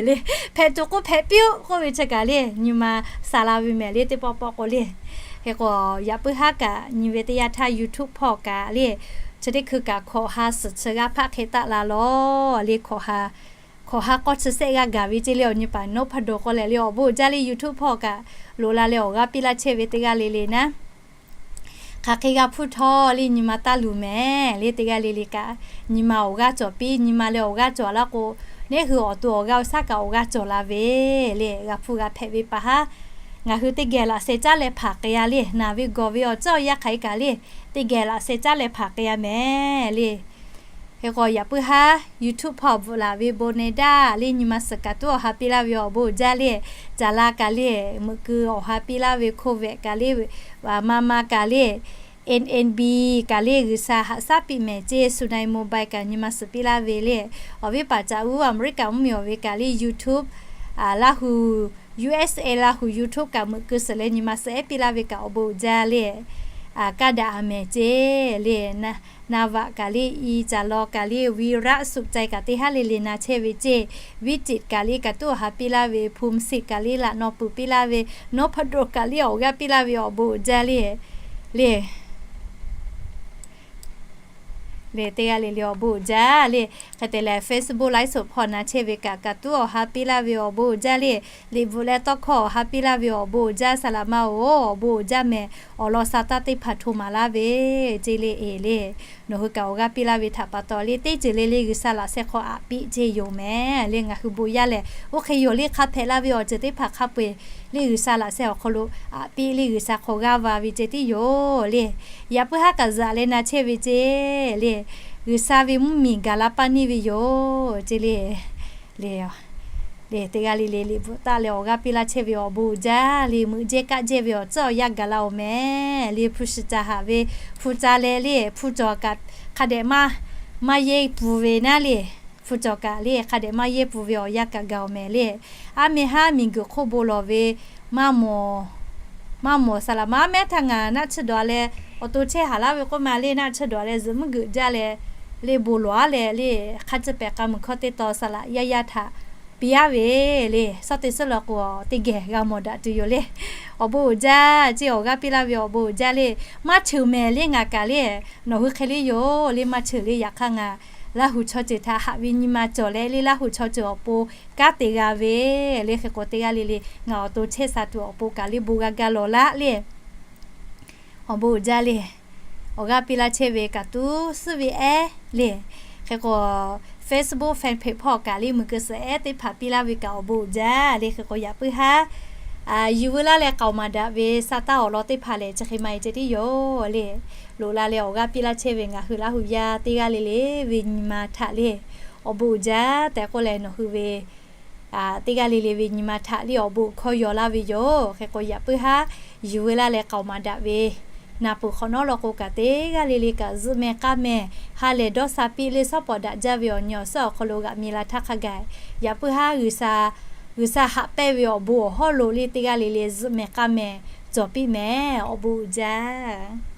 Le, hpehꞈ tuˬ k'o hpehꞈ piˇ-oˆ k'oˆ ve chi kaꞈ le, nyi ma saˍ laˍ ve mehˍ le. Teˇ pawˆ pawˆ k'o le, hk'e k'o yaꞈ puiˉ haˉ kaꞈ nyi ve teˇ yanˇ htaˇ YouTube hpawˇ kaꞈ le, chi teˇ hkui kaꞈ hkawꞈ ha suhˍ chi g'aˇ hpaˆ hk'e taˆ la lawˬ le. Hkawꞈ ha hkawꞈ ha k'awˇ chi sehˆ g'aˇ gaˬ ve ceˇ le. Awˬ nyi paˍ Nawˉ hpaˇ dawˬ k'oˆ leh le, awˬ bon uiˍ jaˇ le. YouTube hpawˇ kaꞈ loꞈ la leh awˬ g'aˇ piˇ laˇ chehˇ ve teˇ g'aˇ le le naˉ, hk'aˬ hk'e g'a hpuˇ htawˇ le nyi ma taˇ luˬ mehˍ le. Teˇ g'aˇ le le kaꞈ nyi ma awˬ g'aˇ cawˬ piˇ, nyi ma leh awˬ g'aˇ cawˬ laˇ k'o, neˇ hui awˬ to awˬ g'aˇ awˬ shaˉ kaꞈ awˬ g'aˇ cawˬ la ve le. G'a hpuˇ g'a hpehꞈ ve pa haˉ ngaˬ hui teˇ geh laꞈ sheh caˉ leh hpaˍ k'ai a le. Naˬ ve gawˬ ve awˬ ceuˬ awˬ yanˇ hk'aˬ hk'e kaꞈ le, teˇ geh laꞈ sheh caˉ leh hpaˍ k'ai a mehˍ le. Hk'e k'o yaꞈ puiˉ haˉ YouTube hpawˇ bvuhꞈ laˬ ve bon ne daˇ le, nyi ma suhˍ kaꞈ tuˉ awˬ ha piˇ laˇ ve awˬ bon uiˍ jaˇ le. Caˍ laˇ kaꞈ le, meuꞈ keu awˬ ha piˇ laˇ ve, Covax kaꞈ le, maˇ maˇ kaꞈ le, N N B kaꞈ le, G'uiˬsha haꞈ shaˉ piˇ mehˍ ceˇ, Sunai Mobile kaꞈ nyi ma suhˍ piˇ laˇ ve le. Awˬ viˉ paˍ caꞈ uˉ Aˍmeˍriˆkaꞈ mvuhˇmiˬ awˬ ve kaꞈ le YouTube, Laˇ hu, U S A Laˇ hu YouTube kaꞈ meuꞈ keu suhˍ leh nyi ma suhˍ ehˉ piˇ laˇ ve kaꞈ awˬ bon uiˍ jaˇ le. Kaˇ daꞈ a mehˍ ceˇ le. Naˍ vaꞈ kaꞈ le, i caˍ law kaꞈ le, Virat Suhcai kaꞈ teˇ haˉ le le na chehˇ ve ceˇ, Viˉ ciꞈ kaꞈ le kaꞈ tuˉ awˬ ha piˇ laˇ ve, Phum Sit kaꞈ le laꞈ naw pui piˇ laˇ ve, Nawˉ hpaˇ dawˬ kaꞈ le awˬ g'aˇ piˇ laˇ ve awˬ bon uiˍ jaˇ le. Le Le teˇ g'aˇ le le awˬ bon uiˍ jaˇ le. Hk'e te leh Facebook ไลฟ์สด hpawˇ na chehˇ ve kaꞈ, kaꞈ tuˉ awˬ ha piˇ laˇ ve awˬ bon uiˍ jaˇ le. Liꞈ bvuhꞈ leh tawˇ hkawˇ awˬ ha piˇ laˇ ve awˬ bon uiˍ jaˇ. Saˍ laꞈ ma-oˬ, awˬ bon uiˍ jaˇ mehˍ. Awˬ lawn sa taˇ teˇ hpaˍ hto maˍ laˇ ve ceˇ le. Eˬ le, nawˬ hui kaꞈ awˬ g'aˇ piˇ laˇ ve htaꞈ pa taw le, teˇ ceuˬ le le G'uiˬsha laꞈ sheh hk'aw aꞈ piˇ ceˇ yoˬ mehˍ le. Ngaˬ hui bon yaˇ lehˬ, oˇ hk'e yoˬ le. Hk'a hpehꞈ la ve awˬ ceuˬ teˇ hpaˍ hk'a peu-eˬ le G'uiˬsha laꞈ sheh awˬ hk'aw lo aꞈ piˇ le, G'uiˬsha hk'aw g'aˇ va ve ceˇ tiˉ yoˬ le. Yaꞈ puiˉ haˉ kaꞈ zuhꞈ leh na chehˇ ve ceˇ le. G'uiˬsha ve mvuhˇmiˬ gaˬ la paˇ neˇ ve yoˬ ceˇ le. Le, le teˇ g'aˇ le le liꞈ bvuhꞈ taˆ leh awˬ g'aˇ piˇ laˇ chehˇ ve awˬ bon uiˍ jaˇ le. Meuꞈ jehˇ kaˆ jehˇ ve awˬ tcuhˉ awˬ yanˇ gaˬ la-oˬ mehˍ le. Hpu shiˍ ca haꞈ ve hpu ca leh le, hpu cawˬ kaꞈ hk'a dehꞈ maˇ, maˇ yehˇ pun ve naˉ le. Hpu cawˬ kaꞈ le hk'a dehꞈ maˇ yehˇ pun ve awˬ yanˇ kaꞈ gaˬ-oˬ mehˍ le. Aˉ meh haˉ miˬguiˬ hk'oˆ bon lawˬ ve maˇ mawˬ, maˇ mawˬ. Saˍ laꞈ ma mehˉ htaˇ ngaˬ naˆ tsuhˇ dawˬ leh awˬ to chehˇ haˍ laˇ ve k'oˆ ma le. Naˆ tsuhˇ dawˬ leh zuhꞈ mvuhˇ geuꞈ jaˇ leh le bon lawˬ-aˉ leh le, hk'a ciˇ pehˍ k'a muiˬ hkawˇ teˇ taw saˍ laꞈ yaˇ yaˇ htaꞈ piˇ-aˉ ve le. Suhˉ teˇ suhˉ lawˬ k'o, teˇ geh g'a mawˬ daꞈ tuˬ yoˬ le. Awˬ bon uiˍ jaˇ ceˇ, awˬ g'aˇ piˇ laˇ ve awˬ bon uiˍ jaˇ le. Maˇ cheuˬ mehˍ le ngaˬ kaꞈ le. Nawˬ hui hk'e le yoˬ le, maˇ cheuˬ le. Yaꞈ hk'aˇ ngaˬ Laˇ huˍ chaw ceuˬ htaꞈ haꞈ ve nyi ma cawˬ leh le, Laˇ huˍ chaw ceuˬ awˬ pon kanˉ te g'a ve le. Hk'e k'o teˇ g'aˇ le le ngaˬ awˬ to chehˇ sha tuˬ awˬ pon kaꞈ le bon g'a ga lawˬ laˇ le. Awˬ bon uiˍ jaˇ le. Awˬ g'aˇ piˇ laˇ chehˇ ve kaꞈ tuˉ suhˉ ve ehˉ le. Hk'e k'o Facebook fan page hpawˇ kaꞈ le mui keu suhˍ ehˉ teˇ hpaˍ piˇ laˇ ve kaꞈ awˬ bon uiˍ jaˇ le. Hk'e k'o yaꞈ puiˉ haˉ yuˬ veu laˇ leh k'aoˍ maˍ daꞈ ve sa taˇ awˬ lawn teˇ hpaˍ lehˬ, chi hk'e ma e ceh tiˉ yoˬ le. Loꞈ la leh awˬ g'aˇ piˇ laˇ chehˇ ve ngaˬ hui Laˇ huˍ yaˇ teˇ g'aˇ le le ve nyi ma htaꞈ le awˬ bon uiˍ jaˇ tehꞈ k'oˆ leh, nawˬ hui ve teˇ g'aˇ le le ve nyi ma htaꞈ le awˬ bon hkawˇ yaw laˇ ve yoˬ. Hk'e k'o yaꞈ puiˉ haˉ yuˬ veu laˇ leh k'aoˍ maˍ daꞈ ve naˍ peuˬ hk'awꞈ nawˉ law k'o kaꞈ teˇ g'aˇ le le kaꞈ zuhˆ meh k'aˇ meh ha lehˬ dawˇ sha piˇ le, shawˉ pawˍ daꞈ jaˇ ve awˬ nyi awˬ suhˉ awˬ hk'aw lo g'aꞈ mi la htaˇ hk'a gaˬ, yaꞈ puiˉ haˉ G'uiˬsha, G'uiˬsha haꞈ pehnˇ ve awˬ bon awˬ hawˉ lo le teˇ g'aˇ le le zuhˆ meh k'aˇ meh cawˬ piˇ meh. Awˬ bon uiˍ jaˇ.